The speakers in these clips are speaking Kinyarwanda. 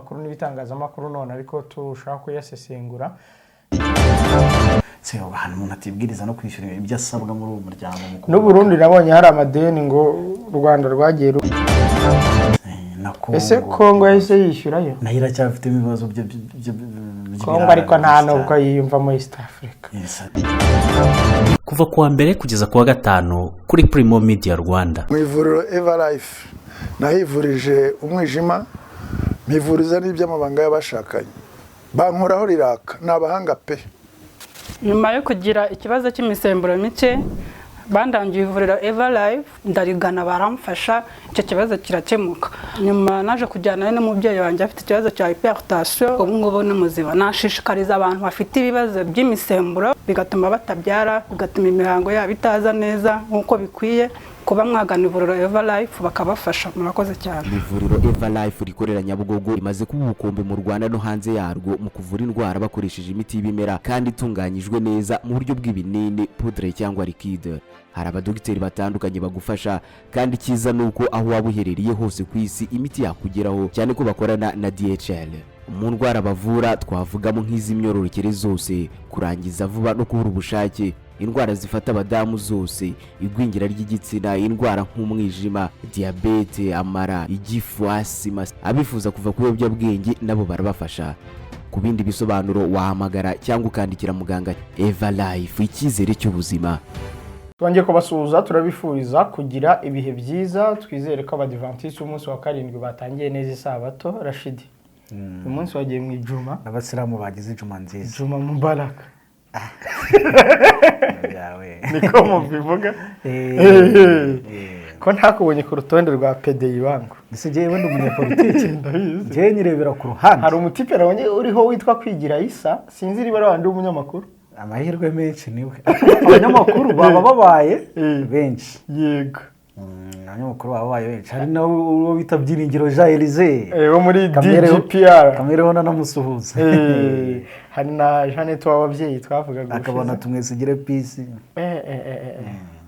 Ibinyamakuru n'ibitangazamakuru none ariko turushaho kuyasesengura. Se ahantu umuntu atibwiriza no kwishyura ibyo asabwa muri uwo muryango mu N'u Burundi nabonye hari amadeni ngo u Rwanda rwagiye Na Kongo. Ese Kongo yahise yishyurayo? Nayo iracyafitemo ibibazo Kongo ariko nta by'ibirara. nubwo yiyumvamo East Africa. Yes. Kuva ku wa mbere kugeza ku wa gatanu kuri Primo Media Rwanda. Mu ivuriro Eva Life nahivurije umwijima, mpivuriza n'iby'amabanga y'abashakanye, bankoraho riraka, ni abahanga pe. Nyuma yo kugira ikibazo cy'imisemburo mike, bandangiye ivuriro Eva Life, ndarigana baramfasha, icyo kibazo kirakemuka. Nyuma naje kujyana n'umubyeyi wanjye afite ikibazo cya hypertension, ubu ngubu ni muzima. Nashishikariza abantu bafite ibibazo by'imisemburo bigatuma batabyara, bigatuma imihango yabo itaza neza nk'uko bikwiye, kuba mwagana ivuriro Eva Life bakabafasha. Murakoze cyane. Ivuriro Eva Life rikorera Nyabugogo rimaze kuba ubukombe mu Rwanda no hanze yarwo mu kuvura indwara bakoresheje imiti y'ibimera kandi itunganyijwe neza mu buryo bw'ibinini, poudre cyangwa liquide. Hari abadogiteri batandukanye bagufasha, kandi icyiza ni uko aho waba uherereye hose ku isi imiti yakugeraho, cyane ko bakorana na DHL. Mu ndwara bavura twavugamo nk'iz'imyororokere zose, kurangiza vuba no kubura ubushake, indwara zifata abadamu zose, igwingira ry'igitsina, indwara nk'umwijima, diyabete, amara, igifu, asima. Abifuza kuva ku biyobyabwenge nabo barabafasha. Ku bindi bisobanuro wahamagara cyangwa ukandikira muganga. Eva Life, icyizere cy'ubuzima. Twongeye kubasuhuza, turabifuriza kugira ibihe byiza. Twizere ko Abadivantisiti umunsi wa karindwi batangiye neza isabato. Rashidi, uyu munsi wagiye mu ijuma. N'abasilamu bagize ijuma nziza. Juma mubaraka. Yawe. Niko mubivuga. Ko ntakubonye ku rutonde rwa PDI bangu? Ese njyewe ndi umunyapolitiki? Ndabizi. Njyewe nyirebera ku ruhande. Hari umutipe nabonye uriho witwa Kwigira Isa, sinzi niba ari wandi w'umunyamakuru. Amahirwe menshi niwe. Abanyamakuru baba babaye benshi. Abanyamakuru baba babaye benshi. Hari nawe uwo bita Byiringiro Jean Elysée. Wo muri DGPR. Kamereho nanamusuhuza. Hari na Jeannette w'ababyeyi twavugaga Akabona ubushize. Tumwesigire Peace.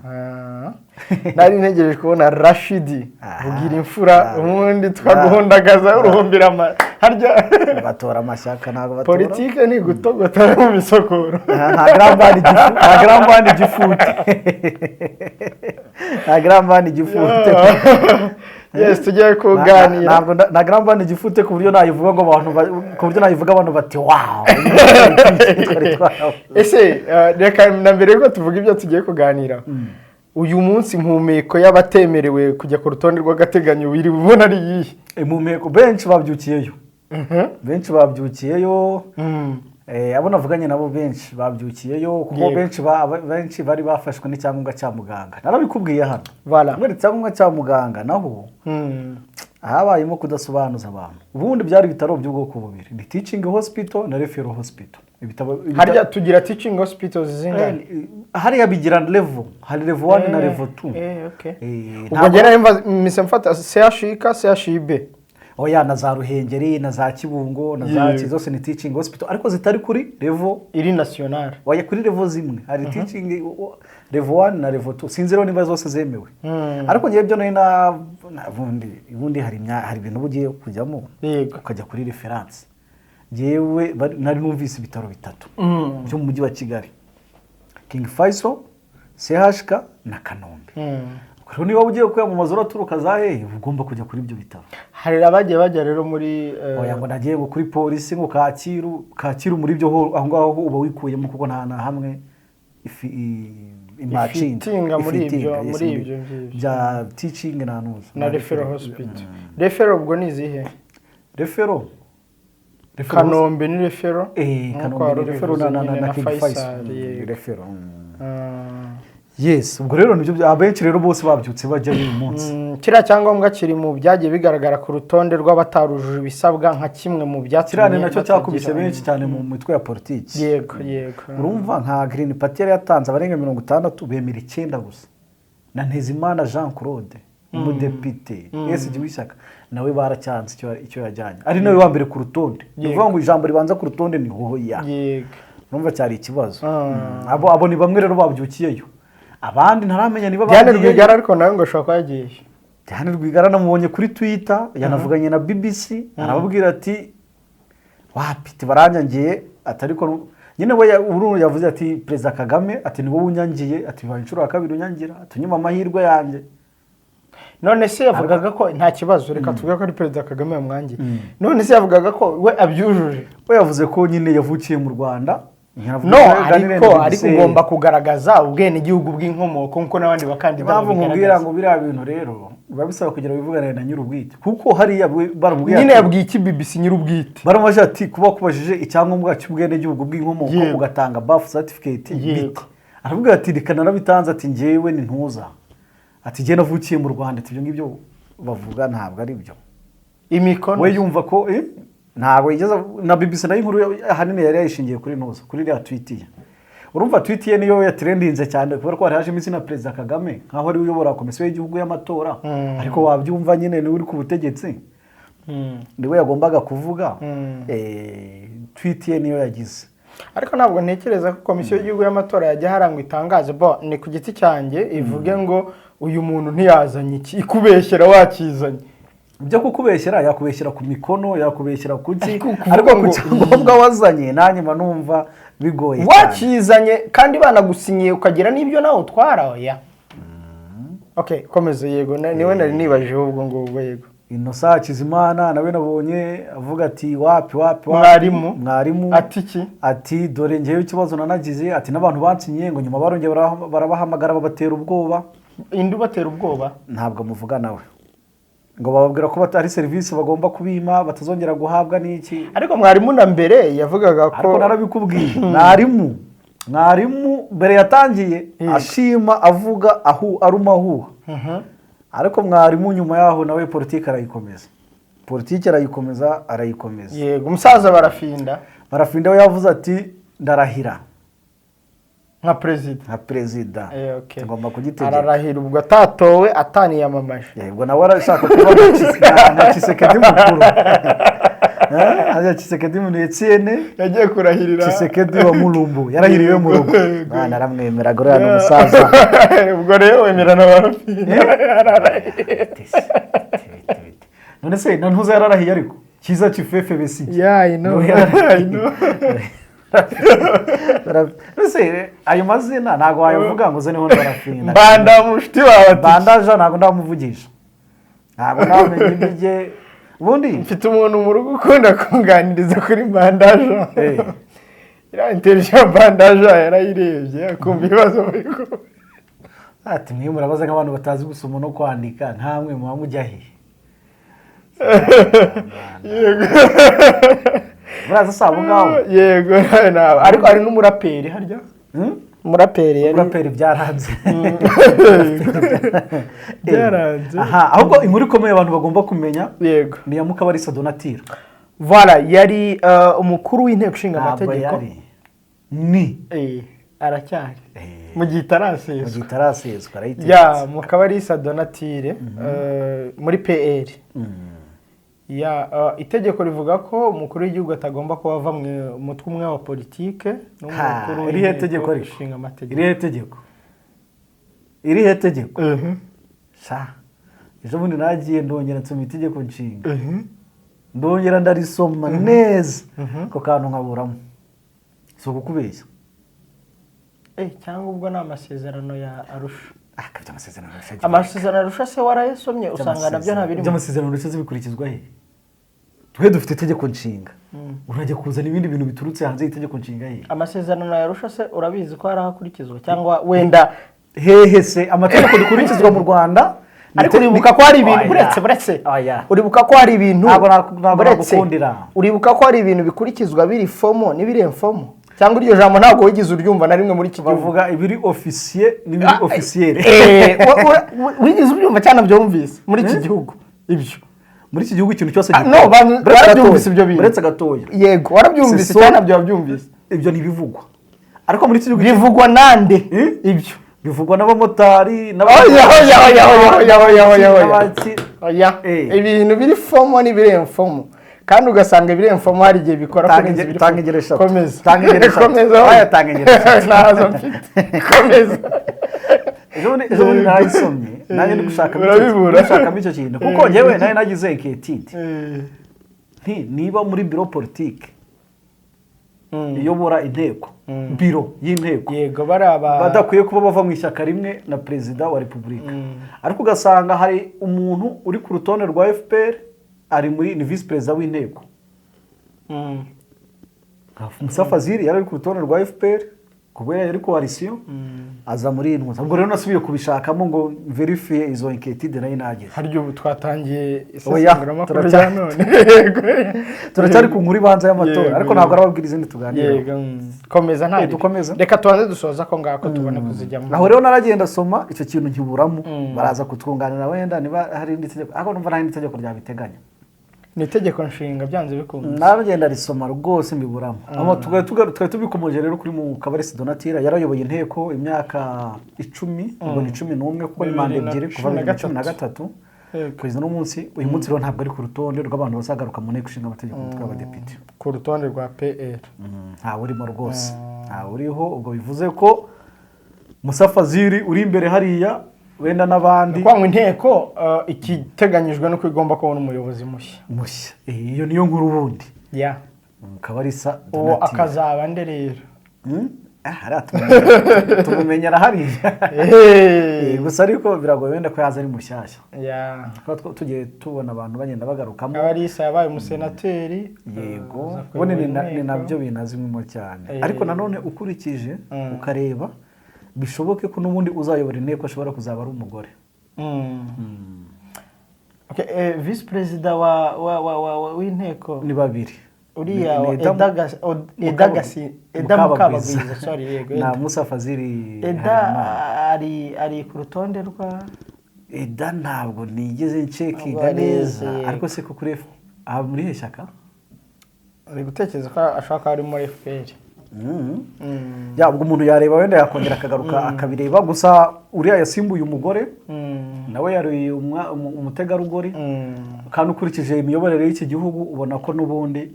Ah. Nari ntegereje kubona Rashidi bugira imfura, ubundi twaguhundagaza uruhumbira harya. Batora amashyaka, ntabwo batora. Politike ni gutogota mu misokoro. Nta grambani igifute, nta grambani igifute. Yes, tugiye kuganira. Ntabwo nta grambani igifute ku buryo nayivuga ngo abantu ku buryo nayivuga abantu bati: "Wow!" Twari twarahuye. Ese reka na mbere yuko tuvuga ibyo tugiye kuganira, uyu munsi impumeko y'abatemerewe kujya ku rutonde rw'agateganyo wiri ubona ari iyihe? Impumeko, benshi babyukiyeyo, benshi babyukiyeyo. Abo navuganye nabo benshi babyukiyeyo kuko benshi bari bafashwe n'icyangombwa cya muganga, narabikubwiye hano. Voilà. Kubera icyangombwa cya muganga naho habayemo kudasobanuza abantu. Ubundi byari ibitaro by'ubwoko bubiri, ni teaching hospital na referral hospital. Ibitabo Harya tugira teaching hospitals zingahe? Hariya bigira level, hari level 1 na level 2. Ubwo njye nari mpise mfata CHUK, CHUB. Oya, na za Ruhengeri na za Kibungo na za ki zose ni teaching hospital, ariko zitari kuri level iri national. Oya, kuri level zimwe. Hari teaching level 1 na level 2. Sinzi rero niba zose zemewe, ariko ngewe byo nari na ubundi hari ibintu uba ugiye kujyamo ukajya kuri reference. Ngewe nari numvise ibitaro bitatu byo mu mujyi wa Kigali: King Faisal, CHK na Kanombe. Rero niba ugiye kwiyamamaza uraturuka za hehe, uba ugomba kujya kuri ibyo bitaro. Hari abagiye bajya rero muri Oya, ngo nagiye ngo kuri polisi, ngo Kacyiru. Kacyiru muri byo aho ngaho uba wikuyemo, kuko nta na hamwe imacinga. Ifitinga muri ibyo- Ifitinga, yes, muri ibyo ngibyo. Bya teaching na nuza. Na referral hospital. Referral ubwo ni izihe? Referral. Kanombe ni referral. Eh. Nk'uko Kanombe wari ni referral na ubivuze na nyine, na na King Faisal, Faisal. Yego. Referral. Ah. Yes, ubwo rero nibyo abenshi rero bose babyutse bajya uyu munsi. Kiriya cyangombwa kiri mu byagiye bigaragara ku rutonde rw'abatarujuje ibisabwa nka kimwe mu byatumye Kiriya ni nacyo cyakubise batagira- benshi cyane mu mitwe ya politiki. Yego. Urumva nka Green Party yari yatanze abarenga 60, bemera icyenda gusa. Na Ntezimana Jean Claude, umudepite SG w'ishyaka, nawe baracyanze icyo yajyanye, ari nawe wa mbere ku rutonde. Ni ukuvuga ngo ijambo ribanza ku rutonde ni hoya. Urumva cyari ikibazo. Abo ni bamwe rero babyukiyeyo, abandi ntaramenya niba Diane bagiyeyo. Rwigara ariko nawe ngo ashobora kuba yagiye. Diane Rwigara namubonye kuri Twitter, yanavuganye na BBC, arababwira ati: "Wapi, baranyangiye." Ati ariko nyine we uru yavuze ati: "Perezida Kagame," ati, "ni wowe unyangiye," ati, "bibaye inshuro ya kabiri unyangira," ati, "unyima amahirwe yanjye." None se yavugaga ko nta kibazo? Reka tuvuge ko ari Perezida Kagame yamwangiye. None se yavugaga ko we abyujuje? We yavuze ko nyine yavukiye mu Rwanda. Yanavuze No, ko yaganiriye ariko na ariko BBC. ugomba kugaragaza ubwenegihugu bw'inkomoko nk'uko n'abandi bakandida Impamvu nkubwira babigaragaza. ngo biriya bintu rero biba bisaba kugira ngo wivugane na nyir'ubwite, kuko hariya baramubwira Nyine yabwiye iki BBC nyir'ubwite? Baramubajije ati: "Kuba kubajije icyangombwa cy'ubwenegihugu bw'inkomoko, ugatanga birth certificate, bite?" Aravuga ati: "Reka, narabitanze," ati, "njyewe ni ntuza," ati, "njyewe navukiye mu Rwanda," ati, "ibyo ngibyo bavuga ntabwo ari byo." Imikono We yumva ko ntabwo yigeze na BBC nayo inkuru ahanini yari yayishingiye kuri ntuza, kuri iriya tweet ye. Urumva tweet ye niyo yatrendinze cyane, kubera ko hari hajemo izina Perezida Kagame nkaho ari we uyobora Komisiyo y'Igihugu y'Amatora. Ariko wabyumva nyine, niwe uri ku butegetsi, niwe yagombaga kuvuga. Tweet ye niyo yagize. Ariko ntabwo ntekereza ko Komisiyo y'Igihugu y'Amatora yajya harangwa itangazo, bo ni ku giti cyanjye, ivuge ngo uyu muntu ntiyazanye iki, ikubeshyera wakizanye. Ibyo kukubeshyera, yakubeshyera ku mikono, yakubeshyera ku ki, Ariko kuvuga ariko ku cyangombwa wazanye, nanjye mba numva bigoye cyane. Wakizanye kandi banagusinyiye, ukagira n'ibyo nawe utwara, oya. Okay, komeza. Yego, niwe nari nibajijeho ubwo ngubwo, yego. Innocent Hakizimana nawe nabonye avuga ati: "Wapi, wapi, wapi." Mwarimu. Mwarimu. Ati iki? Ati: "Dore ngewe ikibazo nanagize," ati, "n'abantu bansinyiye ngo nyuma barongeye barabahamagara babatera ubwoba." Indi ubatera ubwoba? Ntabwo amuvuga nawe, ngo bababwira ko batari serivisi bagomba kubima, batazongera guhabwa n'iki. Ariko mwarimu na mbere yavugaga ko Ariko narabikubwiye, mwarimu mbere yatangiye ashima, avuga ahu aruma ahuha. Ariko mwarimu nyuma yaho nawe politiki arayikomeza, politiki arayikomeza, arayikomeza. Yego, umusaza Barafinda. Barafinda we yavuze ati: "Ndarahira nka perezida." Nka perezida. Okay. Ngomba kugitegeka. Ararahira ubwo atatowe, ataniyamamaje. Yego, nawe arashaka kuba nka Tshisekedi mukuru. Hariya Tshisekedi ni Etienne. Yagiye kurahirira Tshisekedi wa Mulumbu yarahiriwe mu rugo. Yego. Mwana aramwemera, uriya ni umusaza. Ubwo rero wemera na Barafinda yararahiye. None se na ntuza yararahiye, ariko Kiza Kifefe Besigye. Yeah, I know. Nawe yararahiye. I know. None se ayo mazina ntabwo wayavuga ngo uze niho Barafinda? Mbanda mushuti wawe ati Bandaja ntabwo ndamuvugisha, ntabwo ndamenya ibye ubundi. Mfite umuntu mu rugo ukunda kunganiriza kuri Bandaje. Iriya interview ya Bandaje yarayirebye, akumva ibibazo bari kuvuga. Ati: "Mwe murabaza nk'abantu batazi gusoma no kwandika, nkamwe muba mujya he?" Yego. Muraza si abo ngabo. Yego, ariko hari n'umuraperi harya. Hmm? Umuraperi yari Umuraperi byaranze. Byaranze. Aha, ahubwo inkuru ikomeye abantu bagomba kumenya ni iya Mukabarisa Donatira. Voilà, yari umukuru w'Inteko Ishinga Ntabwo Amategeko. yari, ni. Aracyari mu gihe Mu itaraseswa. Gihe itaraseswa, arayitegetse. Ya Mukabarisa Donatire, muri PL. Ya, itegeko rivuga ko umukuru w'igihugu atagomba kuba ava mu mutwe umwe wa politike n'umukuru Irihe w'Inteko tegeko ariko? Ishinga Amategeko. Irihe tegeko, irihe tegeko? Sha, ejo bundi nagiye ndongera nsoma itegeko nshinga, ndongera ndarisoma neza, ako kantu nkaburamo, si ukukubeshya. Cyangwa ubwo ni amasezerano ya Arusha. Ah, kabya amasezerano Arusha. Amasezerano Arusha se warayasomye, usanga nabyo nta birimo? By'amasezerano Arusha se bikurikizwa he? Twe dufite itegeko nshinga, urajya kuzana ibindi bintu biturutse hanze y'itegeko nshinga he? Amasezerano ya Arusha se urabizi ko hari aho akurikizwa, cyangwa wenda Hehe se? Amategeko dukurikizwa mu Rwanda Ariko uribuka ko hari ibintu Oya. buretse, buretse, Oya. uribuka ko hari ibintu Ntabwo buretse, nagukundira. uribuka ko hari ibintu bikurikizwa biri formal n'ibiri informal? Cyangwa iryo jambo ntabwo wigeze uryumva na rimwe muri iki gihugu? Bavuga ibiri officiel n'ibiri officiel. Wigeze ubyumva cyangwa nabyumvise muri iki gihugu ibyo? Muri iki gihugu ikintu cyose Ah, no, Buretse barabyumvise gatoya. ibyo bintu. Buretse gatoya. Yego, warabyumvise cyangwa nabyo wabyumvise? Ibyo ntibivugwa, ariko muri iki gihugu Bivugwa nande Eh? ibyo? Bivugwa n'abamotari. Oya, oya, oya, oya, oya, oya, oya. N'abaki. Oya. Ibintu biri formal n'ibiri informal, kandi ugasanga ibiri informal hari igihe bikora Tanga kurenza ibiri tanga formal. ingero eshatu. Komeza. Tanga ingero eshatu. Komeza. Oya, tanga ingero eshatu. Ntazo mfite, komeza. Ejo bundi narayisomye. Nanjye ndi gushakamo Urabibura. Gushakamo icyo kintu, kuko njyewe nari nagize inquiétude nti niba muri bureau politique iyobora inteko, biro y'inteko, Yego, bari aba badakwiye kuba bava mu ishyaka rimwe na Perezida wa Repubulika, ariko ugasanga hari umuntu uri ku rutonde rwa FPR, ari muri, ni visi perezida w'inteko. Musa Fazil yari ari ku rutonde rwa FPR kubera yari coalition, aza muri iyi ntuza. Ubwo rero nasubiye kubishakamo ngo vérifier izo inquiétude nayo nagize. Harya ubu twatangiye Oya, isesenguramakuru rya none? Yego. Turacyari ku nkuru ibanza y'amatora, ariko ntabwo arababwira izindi tuganira. Yego, komeza nta Dukomeze. Reka tubanze dusoza ko ngako, tubone kuzijyamo. Aho rero naragenda asoma icyo kintu nkiburamo. Baraza kutwunganira wenda niba hari irindi tegeko, ariko numva nta rindi tegeko ryabiteganya. Ni itegeko nshinga byanze bikunze. Naragenda risoma rwose mbiburamo. Aho twari tubikomoje rero kuri mu Kabarisi Donatira, yarayoboye inteko imyaka 10, ubwo ni 11 kuko ni manda 2, kuva 2013 kugeza uno munsi. Uyu munsi rero ntabwo ari ku rutonde rw'abantu bazagaruka mu Nteko Ishinga Amategeko, umutwe w'Abadepite. Ku rutonde rwa PL. Ntawe urimo rwose, ntawe uriho. Ubwo bivuze ko Musa Fazili uri imbere hariya wenda n'abandi. Ni ukuvuga ngo inteko, ikiteganyijwe nuko igomba kubona umuyobozi mushya. Mushya. Iyo niyo nkuru ubundi. Kabarisa Uwo Donatille. akazaba nde rero? Ah, hariya tumumenyera hariya. Gusa ariko biragoye wenda ko yaza ari mushyashya. Kuko tugiye tubona abantu bagenda bagarukamo. Kabarisa yabaye umusenateri. Yego. Aza Ubundi kuyobora ni inteko. nabyo binazimwemo cyane. Ariko nanone ukurikije ukareba, bishoboke ko n'ubundi uzayobora inteko ashobora kuzaba ari umugore. Okay, visi perezida wa w'inteko Ni babiri. Uriya Ni wa Eda Eda Eda Eda Mukabagwiza, sorry, yego. Na Eda. Musa Fazili Eda Harerimana. ari ku rutonde rwa Eda ntabwo nigeze ncheckinga Ntabwo neza. arizi. Ariko se ko kuri F, aha muri he shyaka? Ari gutekereza ko ashobora kuba ari muri FPR. Ya, ubwo umuntu yareba wenda yakongera akagaruka akabireba. Gusa uriya yasimbuye umugore, nawe yari umutegarugori, kandi ukurikije imiyoborere y'iki gihugu ubona ko n'ubundi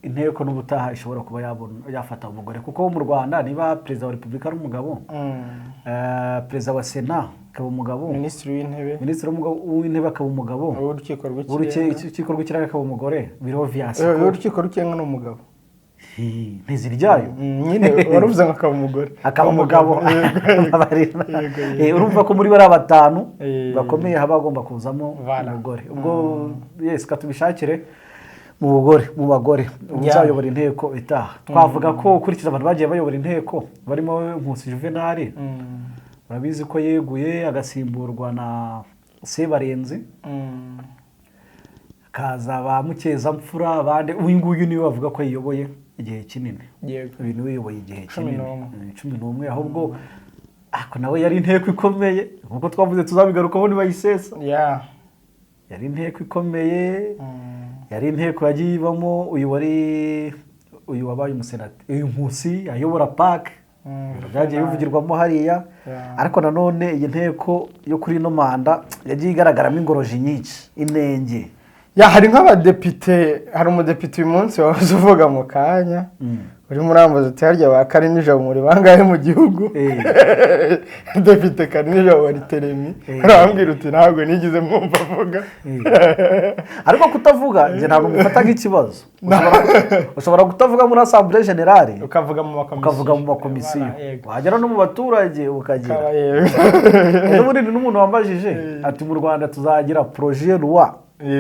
inteko n'ubutaha ishobora kuba yafata umugore, kuko mu Rwanda niba Perezida wa Repubulika ari umugabo, Perezida wa Sena akaba umugabo, Minisitiri w'Intebe, Minisitiri w'Intebe akaba umugabo, w'Urukiko rw'Ikirenga, Urukiko rw'Ikirenga akaba umugore, biriho viyasi. W'Urukiko rw'Ikirenga ni umugabo. Ntiziryayo. Nyine waravuze ngo akaba umugore. Akaba umugabo. Yego. Abarira. Yego, yego. Urumva ko muri bariya batanu bakomeye haba hagomba kuzamo Voilà. umugore. Ubwo yes, katubishakire mu bugore, mu bagore uzayobora inteko itaha. Twavuga ko ukurikije abantu bagiye bayobora inteko barimo Nkusi Juvenal, urabizi ko yeguye agasimburwa na Sebarenzi, kaza ba Mukezamfura, abandi. Uyu nguyu niwe bavuga ko yiyoboye igihe kinini. Uyu niwe uyoboye igihe Cumi kinini. n'umwe. 11. Ahubwo ariko nawe yari inteko ikomeye, nkuko twavuze tuzabigarukaho nibayisesa. Yari inteko ikomeye, yari inteko yagiye ibamo uyu wari, uyu wabaye umusenati, uyu Nkusi ayobora PAC, byagiye bivugirwamo hariya. Ariko nanone iyi nteko yo kuri ino manda yagiye igaragaramo ingoroji nyinshi, inenge. Ya, hari nk'abadepite, hari umudepite uyu munsi wahoze uvuga mu kanya urimo urambaza uti: "Harya ba Karinijabo muri bangahe mu gihugu?" Depite Karinijabo wa Riteremi, urambwira uti: "Ntabwo nigeze mwumva avuga." Ariko kutavuga njye ntabwo mbifata nk'ikibazo. Ushobora kutavuga muri Assemblée Générale, ukavuga mu makomisiyo, ukavuga mu makomisiyo, Voilà, yego. wagera no mu baturage ukagira Ukaba yego. Ejo bundi ni n'umuntu wambajije ati: "Mu Rwanda tuzagira projet loi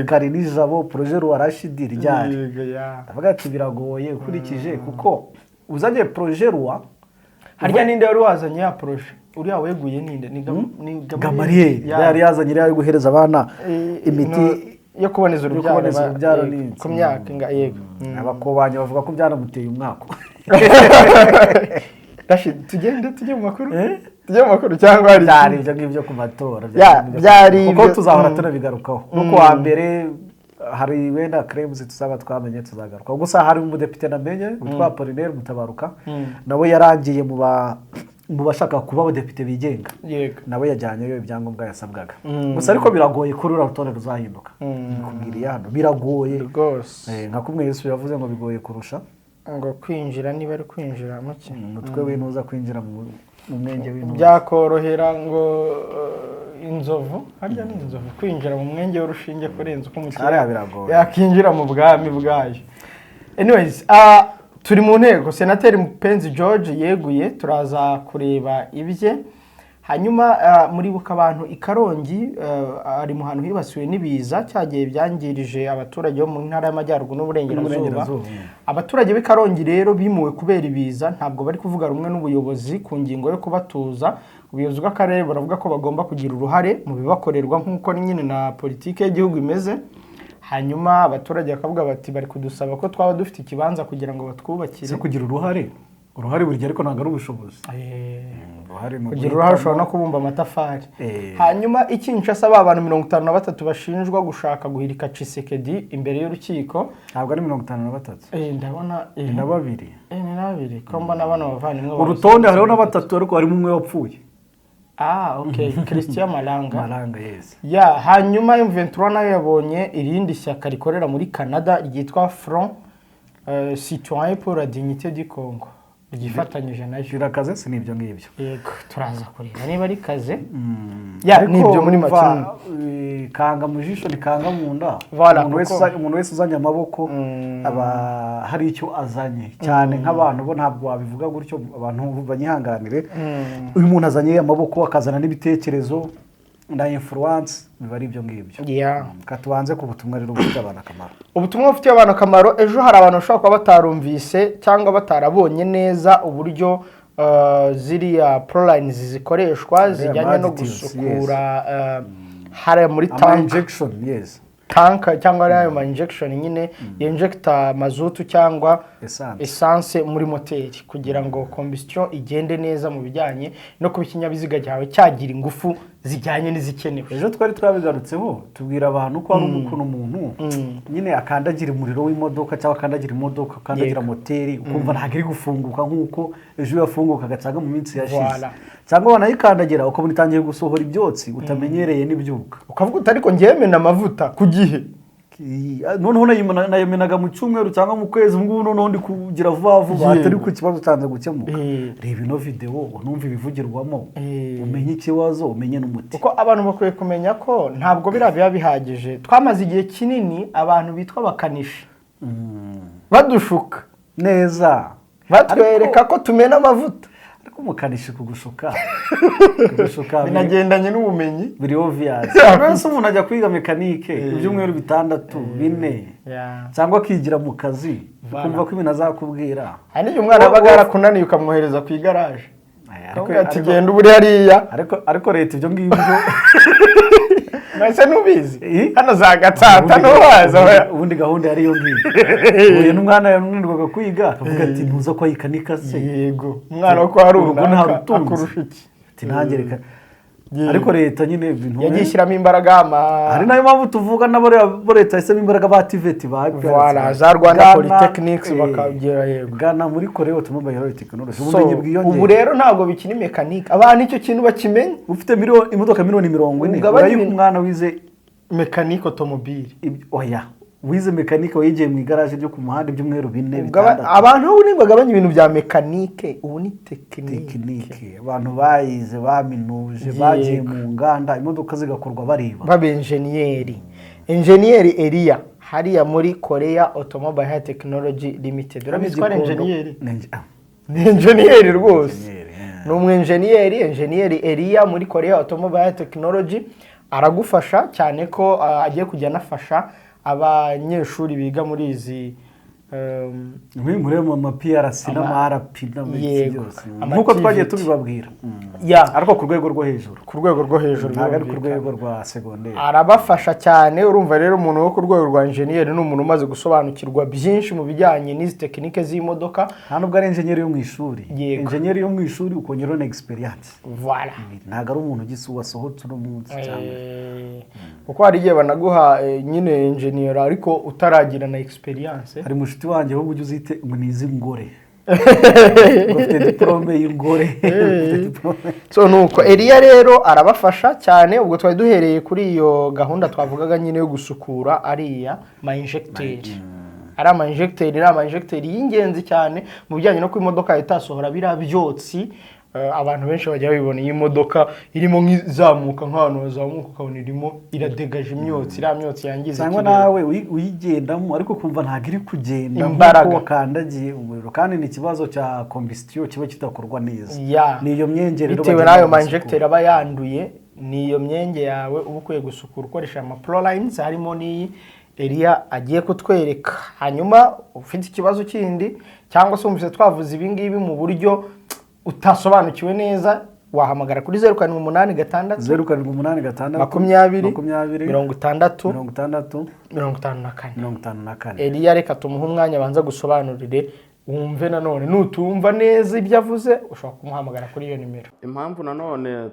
Karinijabo, projet loi Rashidi ryari?" Yego, ya. Ndavuga ati: "Biragoye ukurikije kuko uzanye projet loi." Harya ninde wari wazanye ya projet? Uriya weguye ninde? Ni Gamariyeri. Ya. Yari yazanye iriya yo guhereza abana imiti no, yo kuboneza yo urubyaro, kuboneza urubyaro yego, n'iki. ku myaka yego. Abakobanya bavuga ko byanamuteye umwako. Rashid, tugende tujye mu makuru, tujye mu makuru cyangwa hari Byari ikindi? ibyo ngibyo ku matora. Ya, byari kuko tuzahora tunabigarukaho no ku wa mbere hari wenda claims tuzaba twamenye, tuzagaruka. Gusa hari umudepite namenye witwa Apollinaire Mutabaruka, nawe yarangiye mu bashaka kuba abadepite bigenga, nawe yajyanyeyo ibyangombwa yasabwaga. Gusa ariko biragoye ko ruriya rutonde ruzahinduka. Nikubwiriye hano, biragoye. Rwose. Nka kumwe Yesu yavuze ngo bigoye kurusha ngo kwinjira, niba ari kwinjira muke umutwe w'intuza kwinjira mu mwenge w'intuza. Byakorohera ngo Inzovu harya ni inzovu kwinjira mu mwenge w'urushinge kurenza uko umukiriya Hariya biragoye. yakinjira mu bwami bwayo. Anyways, turi mu nteko. Senateri Mupenzi George yeguye, turaza kureba ibye. Hanyuma muribuka abantu i Karongi, ari mu hantu hibasiwe n'ibiza cyagiye byangirije abaturage bo mu Ntara y'Amajyaruguru n'Uburengerazuba. N'Uburengerazuba. Abaturage b'i Karongi rero bimuwe kubera ibiza ntabwo bari kuvuga rumwe n'ubuyobozi ku ngingo yo kubatuza. Ubuyobozi bw'akarere buravuga ko bagomba kugira uruhare mu bibakorerwa nk'uko nyine na politiki y'igihugu imeze. Hanyuma abaturage bakavuga bati bari kudusaba ko twaba dufite ikibanza kugira ngo batwubakire. Ese kugira uruhare buri gihe, ariko ntabwo ari ubushobozi. Uruhare ni Kugira uruhare ushobora no kubumba amatafari. Hanyuma i Kinshasa, ba bantu 53 bashinjwa gushaka guhirika Tshisekedi imbere y'urukiko. Ntabwo ari 53. Ndabona Ni na babiri. Ni na babiri ko mbona bano bavandimwe Urutonde hariho na batatu, ariko harimo umwe wapfuye. Ah, okay, Christian Malanga. Malanga, yes. Ya, hanyuma M23 nayo yabonye irindi shyaka rikorera muri Canada ryitwa Front Citoyen pour la Dignité du Congo ryifatanyije nayo. Birakaze, si n'ibyo ngibyo? Yego, turaza kureba niba ari kaze. Ya, Ariko nibyo muri urumva, make. Kanga mu jisho ni kanga mu nda. Voilà, Umuntu wese umuntu wese uzanye amaboko aba hari icyo azanye, cyane nk'abantu bo ntabwo wabivuga gutyo, abantu banyihanganire. Uyu muntu azanye amaboko akazana n'ibitekerezo na influence, biba ari ibyo ngibyo. Katubanze ku butumwa rero bufitiye abantu akamaro. Ubutumwa bufitiye abantu akamaro. Ejo hari abantu bashobora kuba batarumvise cyangwa batarabonye neza uburyo ziriya prolines zikoreshwa zijyanye no additives, gusukura hariya muri ama tank injection, yes. Tank cyangwa ari ayo ma injection nyine yinjecta mazutu cyangwa Essence. Essence muri moteri kugira ngo combustion igende neza mu bijyanye no kuba ikinyabiziga cyawe cyagira ingufu zijyanye n'izikenewe. Ejo twari twabigarutseho, tubwira abantu ko hari ukuntu umuntu nyine akandagira umuriro w'imodoka cyangwa akandagira imodoka, akandagira moteri, ukumva ntabwo iri gufunguka nk'uko ejo yafungukaga cyangwa mu minsi yashize, cyangwa wanayikandagira ukabona itangiye gusohora ibyotsi utamenyereye n'ibyuka. Ukavuga uti ariko ngewe mena amavuta ku gihe. Noneho nayimenaga mu cyumweru cyangwa mu kwezi, ubu ngubu noneho ndi kugira vuba vuba, atari ku kibazo cyanze gukemuka. Reba ino videwo, unumve ibivugirwamo, umenye ikibazo, umenye n'umuti. Kuko abantu bakwiye kumenya ko ntabwo biriya biba bihagije. Twamaze igihe kinini abantu bitwa abakanishi badushuka neza, batwereka ko tumena amavuta. Ariko umukanishi kugushuka Binagendanye n'ubumenyi. biri obvious. Mbese umuntu ajya kwiga mécanique ibyumweru 6, 4, cyangwa akigira mu kazi, ukumva ko ibintu azakubwira. Hari n'igihe umwana yabaga yarakunaniye ukamwohereza ku igaraje, Aya, ariko ukavuga ati genda uba uri hariya. Ariko leta ibyo ngibyo Mbese ntubizi? Eh? Hano za Gatsata ntuhaza? Ubundi gahunda yari iyo ngiyo. Uyu n'umwana yananirwaga kwiga akavuga ati ntuza ko ayikanika se? Yego, umwana wo kwa Urugo runaka ntarutunze. akurusha iki? Ati nanjye reka. Yego. Ariko leta nyine ibintu Yagiye ishyiramo imbaraga ama hari nayo mpamvu tuvuga nabo bo leta yahisemo imbaraga ba TVET ba Voilà, za Rwanda Polytechnics bakagera, yego. Gana muri Korea Automobile Technology, So, ubumenyi bwiyongera. ubu rero ntabwo bikiri mécanique, abantu icyo kintu bakimenya. Ufite imodoka miliyoni 40 Ugabanye urayiha umwana wize Mécanique automobile. Oya, wize mécanique wayigiye mu igaraje ryo ku muhanda ibyumweru 4, 6. Abantu ubu ntibagabanya ibintu bya mécanique, ubu ni technique. Technique, abantu bayize baminuje, bagiye mu nganda, imodoka zigakorwa bareba. Baba enjeniyeri. Enjeniyeri Eliya hariya muri Korea Automobile Technology Limited, urabizi ko ari enjeniyeri? Ni enjeniyeri rwose. Enjeniyeri, yeah. Ni umwenjeniyeri, enjeniyeri Eliya muri Korea Automobile Technology aragufasha cyane ko agiye kujya anafasha abanyeshuri biga muri izi Muri mu ma PRC n'ama RP n'ama Yego. byose Ama nk'uko twagiye TVET. tubibabwira, ariko ku rwego rwo hejuru. Ku rwego rwo hejuru. Ntabwo ari ku Birumvikana. rwego rwa segonderi. Arabafasha cyane. Urumva rero umuntu wo ku rwego rwa enjeniyeri ni umuntu umaze gusobanukirwa byinshi mu bijyanye n'izi technique z'imodoka. Nta nubwo ari enjeniyeri yo mu ishuri. Yego. Enjeniyeri yo mu ishuri ukongeraho na experience. Voilà. Ntabwo ari umuntu ugise wasohotse uno munsi cyangwa Kuko hari igihe banaguha nyine enjeniyeri ariko utaragira na experience. Hari mushuti wanjye ahubwo ujya uzite ngo ni iz'ingore, ngo ufite diporome y'ingore, ufite diporome. So nuko Eliya rero arabafasha cyane. Ubwo twari duhereye kuri iyo gahunda twavugaga nyine yo gusukura ariya ma injecteur. Ari ama injecteur, ni ama injecteur y'ingenzi cyane mu bijyanye no kuba imodoka itasohora biriya byotsi. Abantu benshi bajya babibona iyi modoka irimo nk'izamuka, nk'ahantu hazamuka ukabona irimo iradegaje imyotsi, iriya myotsi yangiza Cyangwa ikirere. Nawe uyigendamo ariko ukumva ntabwo iri kugenda Imbaraga. nk'uko wakandagiye umuriro, kandi ni ikibazo cya combustion kiba kidakorwa neza. Ni iyo myenge rero Bitewe bagenda n'ayo bagasukura. Ma injecteur aba yanduye, ni iyo myenge yawe uba ukwiye gusukura ukoresha ama prolines, harimo n'iyi Eliya agiye kutwereka. Hanyuma ufite ikibazo kindi cyangwa se wumvise twavuze ibi ngibi mu buryo utasobanukiwe neza, wahamagara kuri 0786 0786 20 20 60 60 54. 54. Eliya reka tumuhe umwanya abanza gusobanurire, wumve. Nanone nutumva neza ibyo avuze, ushobora kumuhamagara kuri iyo nimero. Impamvu nanone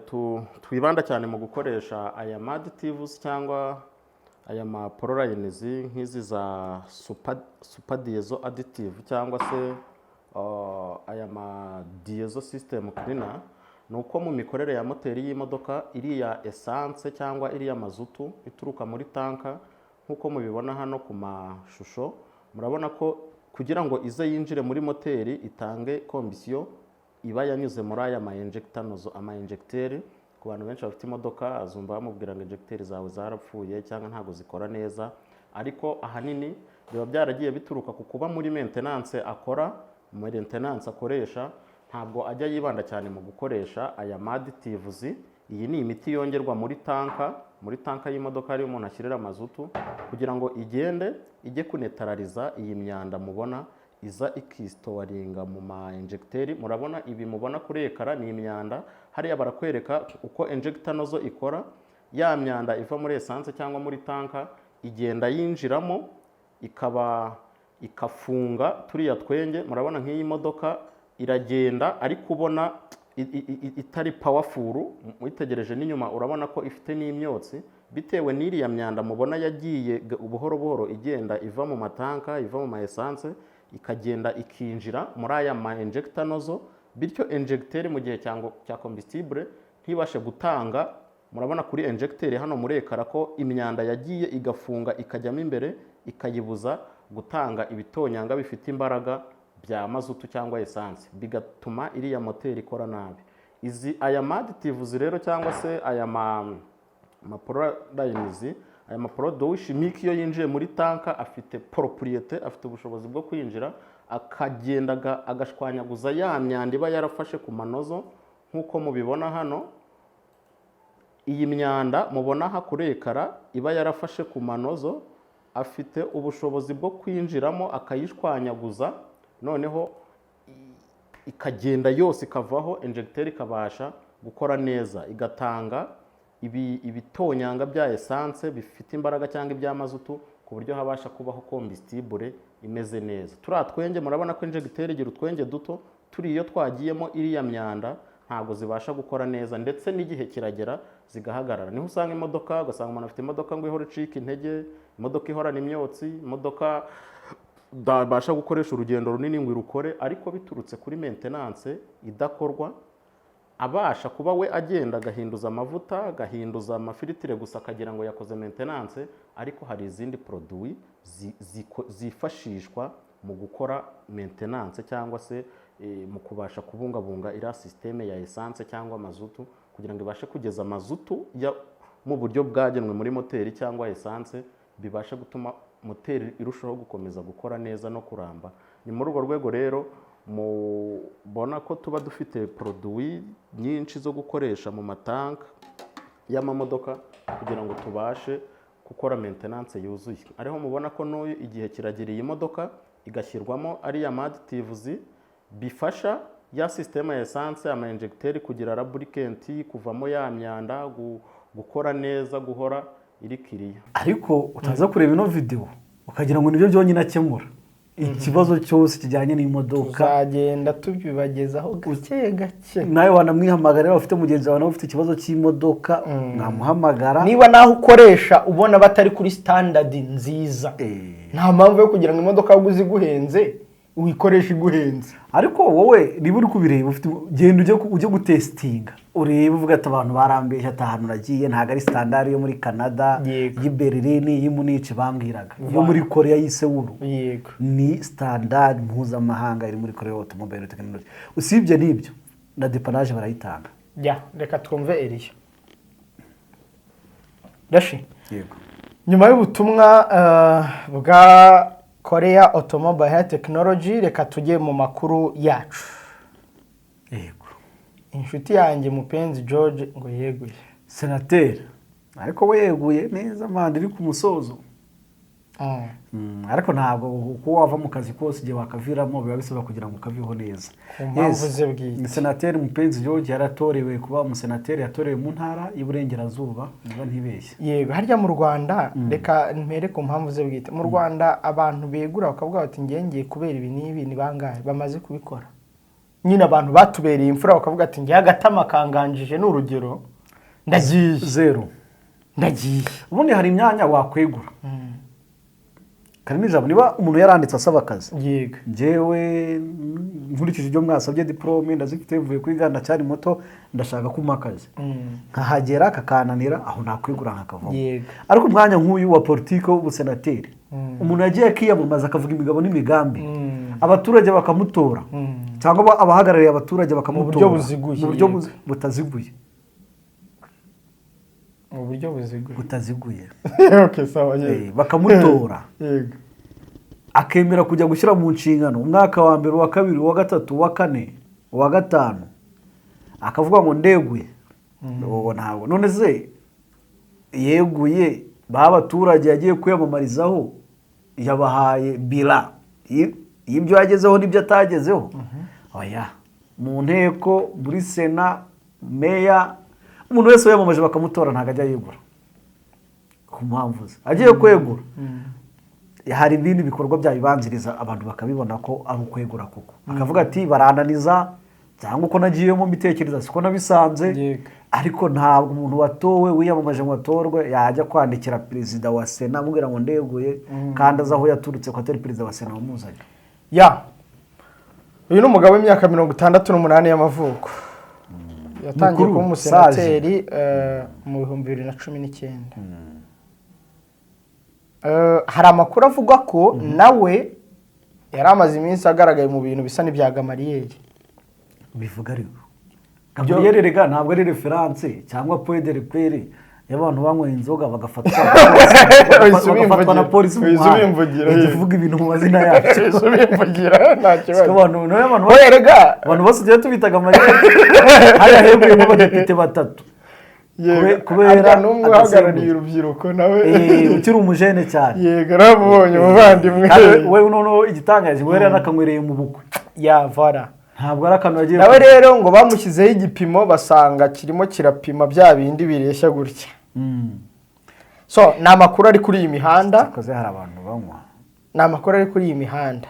twibanda cyane mu gukoresha aya ma additives cyangwa aya ma prolines nk'izi za super diesel additive cyangwa se aya ma diesel system cleaner, ni uko mu mikorere ya moteri y'imodoka, iriya essence cyangwa iriya mazutu ituruka muri tanka, nk'uko mubibona hano ku mashusho, murabona ko kugira ngo ize yinjire muri moteri itange combustion, iba yanyuze muri aya ma injector nozzle, ama injecteur. Ku bantu benshi bafite imodoka, azumva bamubwira ngo injecteur zawe zarapfuye cyangwa ntabwo zikora neza, ariko ahanini biba byaragiye bituruka ku kuba muri maintenance akora, maintenance akoresha, ntabwo ajya yibanda cyane mu gukoresha aya ma additives. Iyi ni imiti yongerwa muri tanka, muri tanka y'imodoka ariyo umuntu ashyirira mazutu kugira ngo igende ijye kunetarariza iyi myanda mubona iza ikistoringa mu ma injecteur. Murabona ibi mubona kuri écran ni imyanda. Hariya barakwereka uko injector nozzle ikora. Ya myanda iva muri essence cyangwa muri tanka igenda yinjiramo, ikaba ikafunga turiya twenge. Murabona nk'iyi modoka iragenda ariko ubona itari powerful. Witegereje n'inyuma urabona ko ifite n'imyotsi bitewe n'iriya myanda mubona yagiye buhoro buhoro igenda iva mu matanka, iva mu ma essence, ikagenda ikinjira muri aya ma injector nozzle, bityo injecteur mu gihe cya combustible ntibashe gutanga. Murabona kuri injecteur hano muri écran ko imyanda yagiye igafunga, ikajyamo imbere, ikayibuza gutanga ibitonyanga bifite imbaraga bya mazutu cyangwa essence, bigatuma iriya moteri ikora nabi. Izi aya ma additives rero cyangwa se aya ma prolines, aya ma produits chimiques, iyo yinjiye muri tanka afite propriété, afite ubushobozi bwo kwinjira akagenda agashwanyaguza ya myanda iba yarafashe ku ma nozzle. Nk'uko mubibona hano, iyi myanda mubona aha kuri écran iba yarafashe ku ma nozzle, afite ubushobozi bwo kwinjiramo akayishwanyaguza, noneho ikagenda yose ikavaho, injecteur ikabasha gukora neza, igatanga ibitonyanga bya essence bifite imbaraga cyangwa ibya mazutu, ku buryo habasha kubaho combustible imeze neza. Turiya twenge murabona ko injecteur igira utwenge duto turi, iyo twagiyemo iriya myanda ntabwo zibasha gukora neza, ndetse n'igihe kiragera zigahagarara. Niho usanga imodoka, ugasanga umuntu afite imodoka ngo ihora icika intege, imodoka ihorana imyotsi, imodoka idabasha gukoresha urugendo runini ngo irukore, ariko biturutse kuri maintenance idakorwa. Abasha kuba we agenda agahinduza amavuta, agahinduza ama filtre gusa, akagira ngo yakoze maintenance, ariko hari izindi produit zifashishwa mu gukora maintenance cyangwa se mu kubasha kubungabunga iriya système ya essence cyangwa mazutu, kugira ngo ibashe kugeza mazutu mu buryo bwagenwe muri moteri cyangwa essence, bibashe gutuma moteri irushaho gukomeza gukora neza no kuramba. Ni muri urwo rwego rero mubona ko tuba dufite produit nyinshi zo gukoresha mu matanka y'amamodoka kugira ngo tubashe gukora maintenance yuzuye. Ariho mubona ko n'uyu igihe kiragera iyi modoka igashyirwamo ariya ma additives bifasha ya système ya essence, ama injecteur kugira lubricant, kuvamo ya myanda, gukora neza, guhora iri kiriya. Ariko utaza kureba ino videwo ukagira ngo nibyo byonyine akemura ikibazo cyose kijyanye n'imodoka. Tuzagenda tubibagezaho gake gake. Nawe wanamwihamagara, niba ufite mugenzi wawe nawe ufite ikibazo cy'imodoka, mwamuhamagara. Niba naho ukoresha ubona batari kuri standard nziza, nta mpamvu yo kugira ngo imodoka waguze iguhenze uyikoreshe iguhenze. Ariko wowe niba uri kubireba ufite, genda ujye gutesitinga, urebe, uvuga ati abantu barambeshye, ati ahantu nagiye ntabwo ari standard yo muri Canada, y'i Berlin, y'i Munich bambwiraga, yo muri Korea y'i Seoul. Ni standard mpuzamahanga iri muri Korea Automobile Technology. Usibye n'ibyo Na dépannage barayitanga. Ya, reka twumve Eliya Rashi. Yego. Nyuma y'ubutumwa bwa Korea Automobile Technology, reka tujye mu makuru yacu. Yego. Inshuti yanjye Mupenzi George ngo yeguye. Senateri, ariko we yeguye neza, manda iri ku musozo. Ariko ntabwo uko wava mu kazi kose igihe wakaviramo biba bisaba kugira ngo ukaveho neza. Ku mpamvu ze bwite. Senateri Mupenzi George yaratorewe kuba umusenateri, yatorewe mu ntara y'Iburengerazuba, niba ntibeshye. Yego, harya mu Rwanda, reka mpere ku mpamvu ze bwite, mu Rwanda abantu begura bakavuga bati ngiye ngiye kubera ibi n'ibi, ni bangahe bamaze kubikora? Nyine abantu batubereye imfura bakavuga ati ngiye agatama kanganjije, ni urugero, ndagiye. Zero. Ndagiye. Ubundi hari imyanya wakwegura karimo ijambo, niba umuntu yaranditse asaba akazi, njyewe nkurikije ibyo mwasabye, diporome ndazifite, mvuye kwiga, ndacyari muto, ndashaka kumpa akazi, nkahagera kakananira, aho nakwegura nkakavamo. Ariko umwanya nk'uyu wa politiki w'ubusenateri, umuntu yagiye akiyamamaza, akavuga imigabo n'imigambi, abaturage bakamutora, cyangwa abahagarariye abaturage bakamutora. Buryo buziguye, Mu buryo butaziguye. Mu buryo buziguye. Butaziguye. Okay, sawa, yego. Bakamutora, akemera kujya gushyira mu nshingano umwaka wa mbere, uwa kabiri, uwa gatatu, uwa kane, uwa gatanu, akavuga ngo ndeguye. Uwo ntabwo, none se yeguye ba baturage yagiye kwiyamamarizaho yabahaye bilan y'ibyo yagezeho n'ibyo atagezeho? Oya, mu nteko, muri sena, meya, umuntu wese wiyamamaje bakamutora ntabwo ajya yegura ku mpamvu ze. Agiye kwegura hari ibindi bikorwa byabibanziriza, abantu bakabibona ko ari ukwegura koko, akavuga ati barananiza, cyangwa uko nagiyemo mbitekereza siko nabisanze. Ariko ntabwo umuntu watowe, wiyamamaje ngo atorwe, yajya kwandikira perezida wa sena amubwira ngo ndeguye, kandi azi aho yaturutse, ko atari perezida wa sena wamuzanye. Ya, uyu ni umugabo w'imyaka 68 y'amavuko, yatangiye Mukuru, kuba umusenateri mu 2019. Hari amakuru avuga ko nawe yari amaze iminsi agaragaye mu bintu bisa n'ibya Gamariyeri. Bivuga ariko Gabriel rega ntabwo ari référence cyangwa point de repère y'abantu banyweye inzoga bagafatwa Uhise bagafatwa na ubimvugira. polisi mu Uhise muhanda. ubimvugira, Uhita yego. uvuga ibintu mu mazina yacu. Uhise ubimvugira, nta kibazo. Siko abantu, nawe abantu Oya, rega. Abantu bose tugiye tubitaga amayeri, hariya heguyemo abadepite batatu kubera Harya n'umwe uhagarariye agasembuye. urubyiruko nawe. Ukiri umujene cyane. Yego, naramubonye, umuvandimwe. Kandi we noneho igitangaje, we yari yanakanywereye mu bukwe. Ya, vara. Ntabwo ari akantu yagiye. Nawe rero ngo bamushyizeho igipimo, basanga kirimo kirapima bya bindi bireshya gutya. So ni amakuru ari kuri iyi mihanda. Cyakoze hari abantu banywa. Ni amakuru ari kuri iyi mihanda.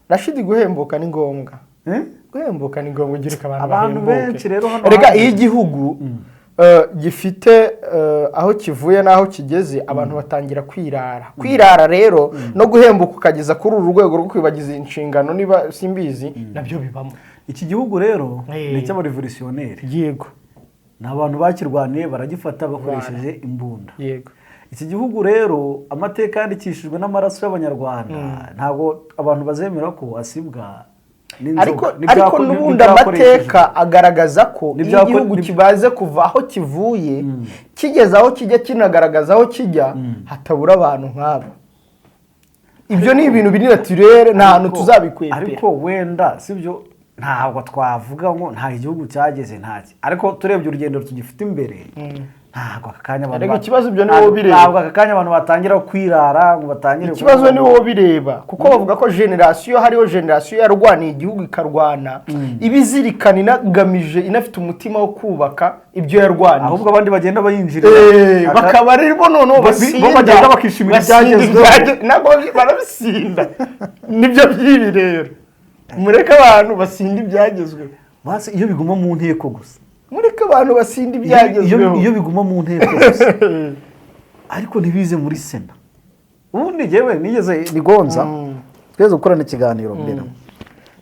Rashidi, guhembuka ni ngombwa. Eh? Guhembuka ni ngombwa, ugira abantu Abantu bahembuke. benshi rero hano Rega hanze. iyo igihugu gifite aho kivuye n'aho kigeze, abantu batangira kwirara. Kwirara rero no guhembuka ukageza kuri uru rwego rwo kwibagiza inshingano, niba simbizi, nabyo bibamo. Iki gihugu rero ni icy'abarevolutionneri. Ni abantu bakirwaniye, baragifata bakoresheje imbunda. Iki gihugu rero, amateka yandikishijwe n'amaraso y'Abanyarwanda, ntabwo abantu bazemera ko asibwa n'inzoga. Ariko ariko n'ubundi amateka agaragaza ko iyo igihugu kibaze kuva aho kivuye kigeze aho kijya, kinagaragaza aho kijya, hatabura abantu nk'abo. Ibyo ni ibintu biri naturel, nta hantu tuzabikwepera. Ariko wenda sibyo, ntabwo twavuga ngo nta igihugu cyageze ntaki, ariko turebye urugendo tugifite imbere, ntabwo aka kanya abantu Ariko ikibazo ibyo ni wowe ubireba. Ntabwo aka kanya abantu batangira kwirara ngo batangire Ikibazo ni wowe ubireba, kuko bavuga ko génération, hariho génération yarwaniye igihugu, ikarwana ibizirikana, inagamije, inafite umutima wo kubaka ibyo yarwaniye. Ahubwo abandi bagenda bayinjirira. Bakaba rero noneho basinda Bo bagenda bakishimira basinda ibyagezweho. Ntabwo barabisinda, nibyo by'ibi rero. Mureke abantu basinda ibyagezweho. Basi iyo biguma mu nteko gusa. Mureke abantu basinda ibyagezweho. Iyo biguma mu nteko gusa, ariko ntibize muri sena. Ubundi njyewe nigeze nigonza, twigeze gukorana ikiganiro mbere,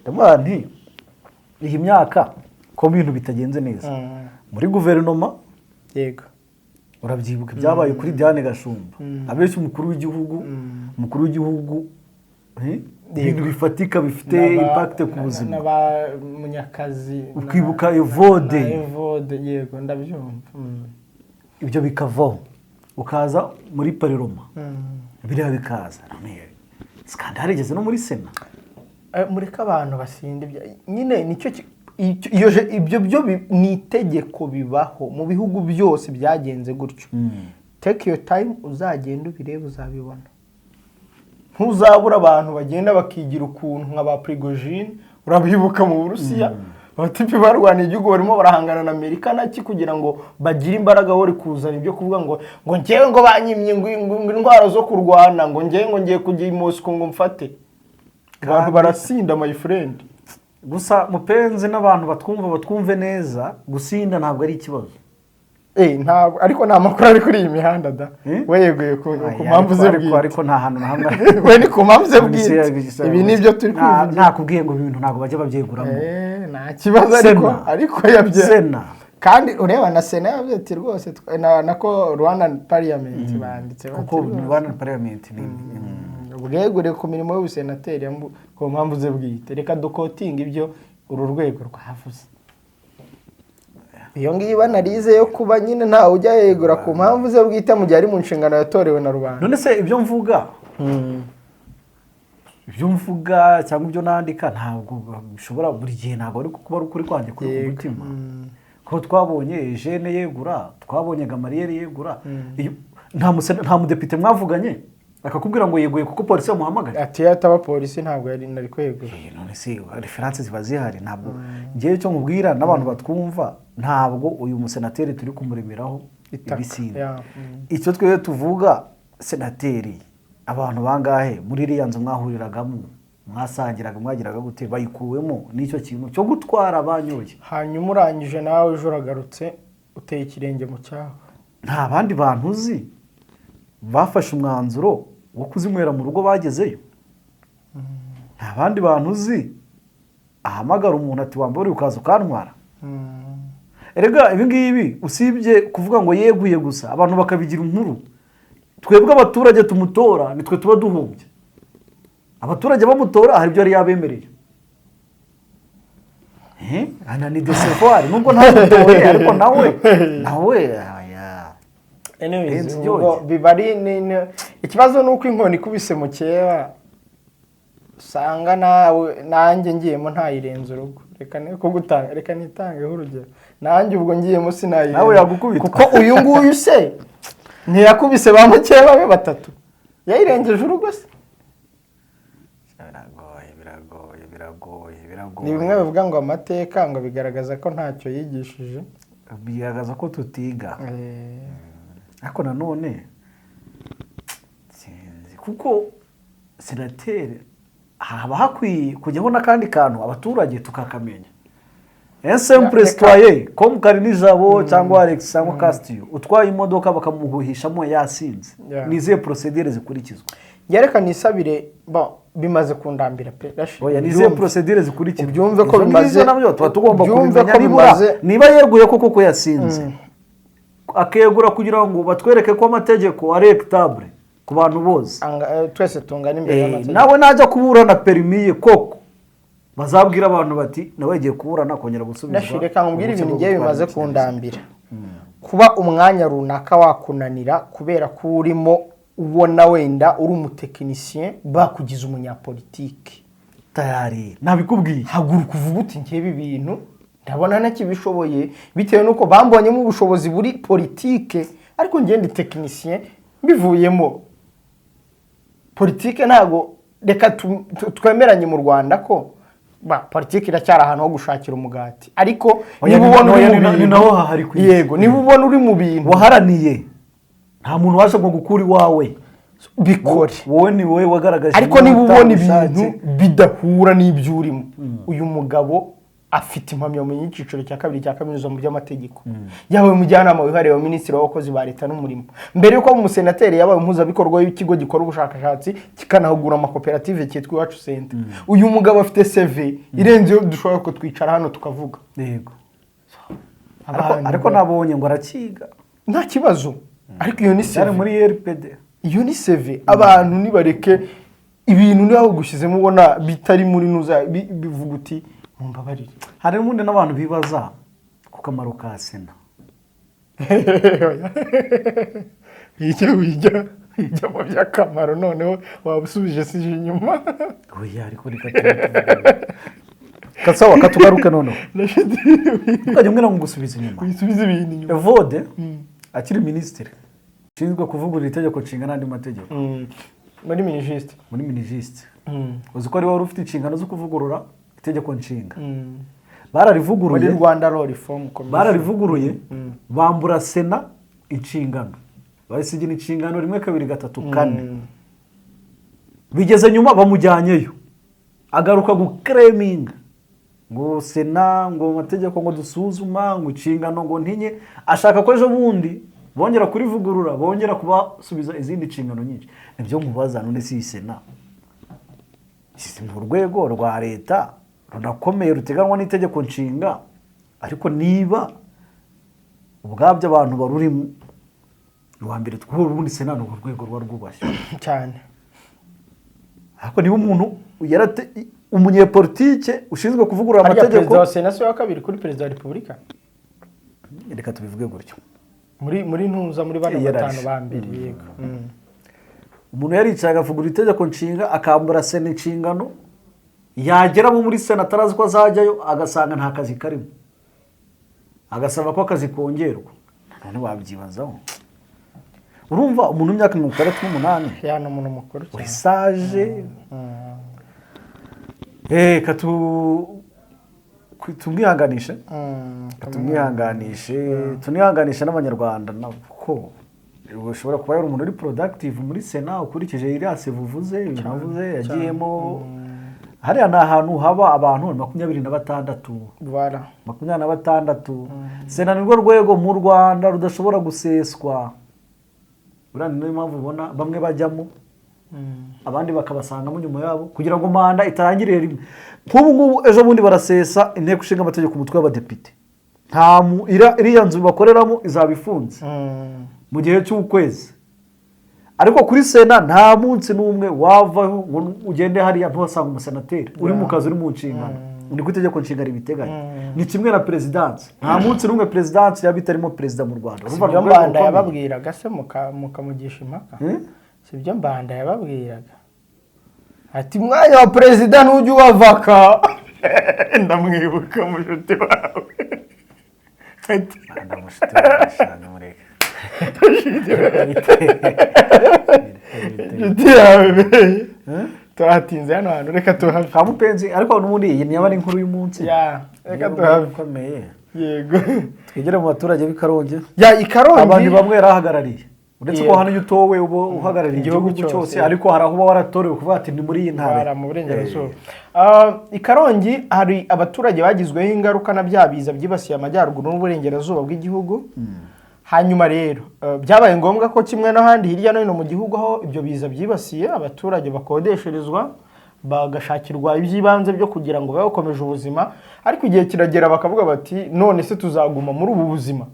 ndamuha nti iyi myaka ko ibintu bitagenze neza muri guverinoma, urabyibuka ibyabaye kuri Diane Gashumba, abeshya umukuru w'igihugu, umukuru w'igihugu, eh? Ibintu bifatika bifite impact ku buzima. N'aba Munyakazi Ukibuka Evode. Na Evode, yego, ndabyumva. Ibyo bikavaho, ukaza muri parlement, biriya bikaza. None scandale igeze no muri Sena. Mureke abantu basinda nyine nicyo iyo ibyo byo ni itegeko, bibaho mu bihugu byose, byagenze gutyo. Take your time, uzagenda ubirebe, uzabibona. Ntuzabura abantu bagenda bakigira ukuntu nka ba Prigojine. Urabibuka mu Burusiya, abatipi barwaniye igihugu, barimo barahangana na Amerika naki kugira ngo bagire imbaraga, bari kuzana ibyo kuvuga ngo ngewe ngo banyimye ngo intwaro zo kurwana, ngo ngewe ngo ngiye kujya i Moscow ngo mfate abantu. Barasinda, my friend. Gusa mupenzi n'abantu batwumva batwumve neza, gusinda ntabwo ari ikibazo. Ntabwo, ariko nta makuru ari kuri iyi mihanda da. Eh? We yeguye ku Aya, mpamvu ze ariko bwite. Ariko nta hantu na hamwe. We ni ku mpamvu ze bwite, ibi ni byo turi kwivugira. Nakubwiye ngo ibintu ntabwo bajya babyeguramo. Nta kibazo, ariko Sena. ariko yabye Sena. Kandi ureba na Sena yavuze ati rwose nako Rwandan Parliament banditse bati Kuko rwose, Rwanda Parliament ni ubwegure ku mirimo y'ubusenateri ku mpamvu ze bwite. Reka duquotinge ibyo uru rwego rwavuze. Iyo ngiyo analyse yo kuba nyine ntawe ujya yegura ku mpamvu ze bwite mu gihe ari mu nshingano yatorewe na rubanda. None se ibyo mvuga cyangwa ibyo nandika ntabwo bishobora buri gihe, ntabwo ari kuba ari ukuri kwanjye kuri ku mutima? Ko twabonye Eugene yegura, twabonye Gamariyeri yegura. Nta mudepite mwavuganye akakubwira ngo yeguye kuko polisi yamuhamagaye? Ati iyo ataba polisi ntabwo yari nari kwegura. None se références ziba zihari? Ntabwo ngewe icyo nkubwira n'abantu batwumva, ntabwo uyu musenateri turi kumuremeraho Itaka. ibisinda. Ya. Icyo twebwe tuvuga, senateri, abantu bangahe muri iriya nzu mwahuriragamo, mwasangiraga, mwagiraga gute, bayikuwemo n'icyo kintu cyo gutwara abanyoye? Hanyuma urangije nawe ejo uragarutse, uteye ikirenge mu cyabo. Nta bandi bantu uzi bafashe umwanzuro wo kuzinywera mu rugo bagezeyo? Nta bandi bantu uzi ahamagara umuntu ati: "Wambare ukaza ukantwara"? Erega ibi ngibi, usibye kuvuga ngo yeguye gusa, abantu bakabigira inkuru, twebwe abaturage tumutora nitwe tuba duhombye. Abaturage bamutora hari ibyo yari yabemereye. Ana ni desevoir nubwo ntamutoye, ariko nawe aya. Anyways, Renzi ubwo George. biba ari ikibazo ni uko inkoni ikubise mu keba, usanga nawe nanjye ngiyemo ntayirenza urugo. Reka ne kugutanga, reka nitangeho urugero, nanjye ubwo ngiyemo sinayirenza. Nawe yagukubita. Kuko uyu nguyu se ntiyakubise ba mukeba be batatu, yayirengeje urugo se? Biragoye, biragoye, biragoye, biragoye. Ni bimwe bivuga ngo amateka ngo bigaragaza ko ntacyo yigishije. Bigaragaza ko tutiga. Ariko nanone sinzi, kuko senateri haba hakwiye kujyaho n'akandi kantu abaturage tukakamenya. Un simple citoyen comme Karinijabo cyangwa Alex cyangwa Castillo utwaye imodoka bakamuhuhishamo yasinze, ni izihe procédure zikurikizwa? Yereka nisabire, bon, bimaze kundambira pe. Rashid, Oya, ni izihe ubyumve. procédure zikurikizwa? Ubyumve ko Izo ngizo bimaze- nabyo tuba tugomba ubyumve kubimenya ko nibura bimaze- niba yeguye koko ko yasinze, akegura kugira ngo batwereke ko amategeko ari équitable ku bantu bose. Twese tungana imbere y'amategeko. Nawe najya kuburana permis ye koko, bazabwira abantu bati nawe yagiye kuburana kongera gusubizwa Rashid, reka nkubwire uruhushya ibintu rwo ngiye gutwara bimaze ikinyabiziga. kundambira. Kuba umwanya runaka wakunanira kubera ko urimo ubona wenda uri umutekinisiye, bakugize umunyapolitike. Tayari nabikubwiye. Haguruka uvuga uti: "Ngewe ibi bintu ndabona ntakibishoboye bitewe n'uko bambonyemo ubushobozi buri politike, ariko njye ndi tekinisiye, mbivuyemo politike ntabwo." Reka twemeranye mu Rwanda ko ba politike iracyari ahantu ho gushakira umugati, ariko Oya, niba ubona uri oya, mu ni bintu naho hahari ku isi. Yego, niba ubona uri mu bintu waharaniye, nta muntu waje ngo gukura iwawe. Bikore. Wowe ni wowe wagaragaje Ariko niba inyota, ubona ubushake. ibintu bidahura n'ibyo urimo, uyu mugabo afite impamyabumenyi y'icyiciro cya kabiri cya kaminuza mu by'amategeko, yabaye umujyanama wihariye wa minisitiri w'abakozi ba leta n'umurimo. Mbere y'uko aba umusenateri, yabaye umuhuzabikorwa w'ikigo gikora ubushakashatsi kikanahugura amakoperative cyitwa Iwacu Center. Uyu mugabo afite CV irenze iyo dushobora kutwicara hano tukavuga. Yego. Abantu Ariko nabonye ngo arakiga. Nta kibazo, ariko iyo ni Cyane CV. muri RPD. Iyo ni CV. Abantu nibareke. Ibintu niba ugushyizemo ubona bitari muri nuza bivuga uti mumbabarire. Hari n'ubundi n'abantu bibaza ku kamaro ka Sena. Wijya wijya wijya mu by'akamaro, noneho waba usubije sije inyuma. Oya, ariko reka tuvuge. Kasawa katugaruke noneho, ukajya umbwira ngo gusubiza inyuma. Wisubize ibintu inyuma. Evode akiri minisitiri ushinzwe kuvugurura itegeko nshinga n'andi mategeko Muri Minijust. Muri Minijust, uzi ko ari wari ufite inshingano zo kuvugurura itegeko nshinga? Muri Bararivuguruye. Rwanda Law Reform Commission. Bararivuguruye, bambura Sena inshingano, bayisigira inshingano rimwe, kabiri, gatatu, kane. Bigeze nyuma bamujyanyeyo, agaruka guclaiminga ngo Sena, ngo amategeko, ngo dusuzuma, ngo inshingano, ngo ntinye. Ashaka ko ejo bundi bongera kurivugurura, bongera kubasubiza izindi nshingano nyinshi. Nibyo nkubaza, none si iyi Sena ni urwego rwa leta runakomeye ruteganywa n'itegeko nshinga, ariko niba ubwabyo abantu barurimo uwa mbere twubu, ubundi Sena ni urwego ruba rwubashye Cyane. Ariko niba umuntu yarate umunyepolitike ushinzwe kuvugurura Harya amategeko perezida wa Sena si we wa kabiri kuri perezida wa repubulika? Reka tubivuge gutyo. Muri ntuza, muri bano Yaraje. batanu ba mbere, yego. Umuntu yaricaye agavugurura itegeko nshinga, akambura Sena inshingano, yageramo muri Sena atarazi ko azajyayo, agasanga nta kazi karimo, agasaba ko akazi kongerwa. None wabyibazaho, urumva umuntu w'imyaka 68 Ya, ni umuntu mukuru cyane. Urisaje. Reka tumwihanganishe. Tumwihanganishe, tunihanganishe n'Abanyarwanda ko ushobora kuba yari umuntu uri productive muri Sena, ukurikije iriya CV uvuze, ibintu avuze yagiyemo. Hariya ni ahantu haba abantu 26. Voilà. 26. Sena ni rwo rwego mu Rwanda rudashobora guseswa. Buriya ni nayo mpamvu ubona bamwe bajyamo, abandi bakabasangamo nyuma yabo, kugira ngo manda itarangirire rimwe. Nk'ubu ngubu ejo bundi barasesa Inteko Ishinga Amategeko, umutwe w'Abadepite. Nta iriya nzu bakoreramo izaba ifunze mu gihe cy'ukwezi, ariko kuri Sena nta munsi n'umwe wavaho ngo ugende hariya ntuhasange umusenateri uri mu kazi, uri mu nshingano. Niko itegeko nshinga ribiteganya. Ni kimwe na perezidansi, nta munsi n'umwe perezidansi yaba itarimo perezida mu Rwanda. Si Urumva ni byo urwego Mbanda rukomeye. yababwiraga se, mukamugisha impaka? Hmm? Si byo Mbanda yababwiraga ati umwanya wa perezida ntujya ubavaka? Ndamwibuka, mushuti wawe, ati Mbanda mushuti wawe, shana mureke. Inshuti yawe be, tuhatinze hano hantu, reka tuhave. Kamupenzi, ariko n'ubundi iyi niba ari inkuru y'umunsi. Ya, reka Niyo tuhave. ikomeye. Yego. Twigere mu baturage b'i Karongi. Ya, i Karongi. Abantu bamwe yarahagarariye, uretse ko hano iyo utowe uba uhagarariye Igihugu igihugu cyose. cyose, ariko hari aho uba waratorewe kuvuga ati ni muri iyi ntara. Bara mu burengerazuba. Ah, i Karongi hari abaturage bagizweho ingaruka na bya biza byibasiye amajyaruguru n'uburengerazuba bw'igihugu. Hanyuma rero byabaye ngombwa ko kimwe n'ahandi hirya no hino mu gihugu aho ibyo biza byibasiye, abaturage bakodesherezwa, bagashakirwa iby'ibanze byo kugira ngo babe bakomeje ubuzima. Ariko igihe kiragera bakavuga bati none se tuzaguma muri ubu buzima?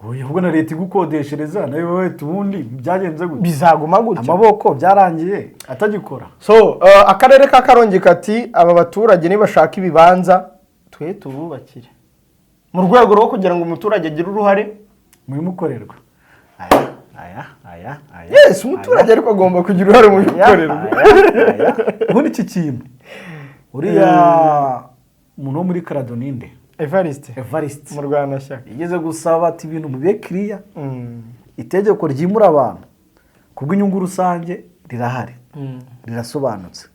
Oya, ahubwo na leta igukodeshereza nayo wowe, ubundi byagenze gutya. Bizaguma gutya. Amaboko byarangiye atagikora. So akarere ka Karongi kati aba baturage nibashaka ibibanza twe tububakire, mu rwego rwo kugira ngo umuturage agire uruhare mu bimukorerwa. Aya, aya, aya, aya. Yes, umuturage ariko agomba kugira uruhare mu aya, bimukorerwa. Aya, aya. Ubundi iki kintu, uriya muntu wo muri Karadoninde, Evariste. Evariste. Mu Rwanashyaka. Yigeze gusaba ati ibintu mube kiriya, itegeko ryimura abantu kubw'inyungu rusange rirahari, rirasobanutse.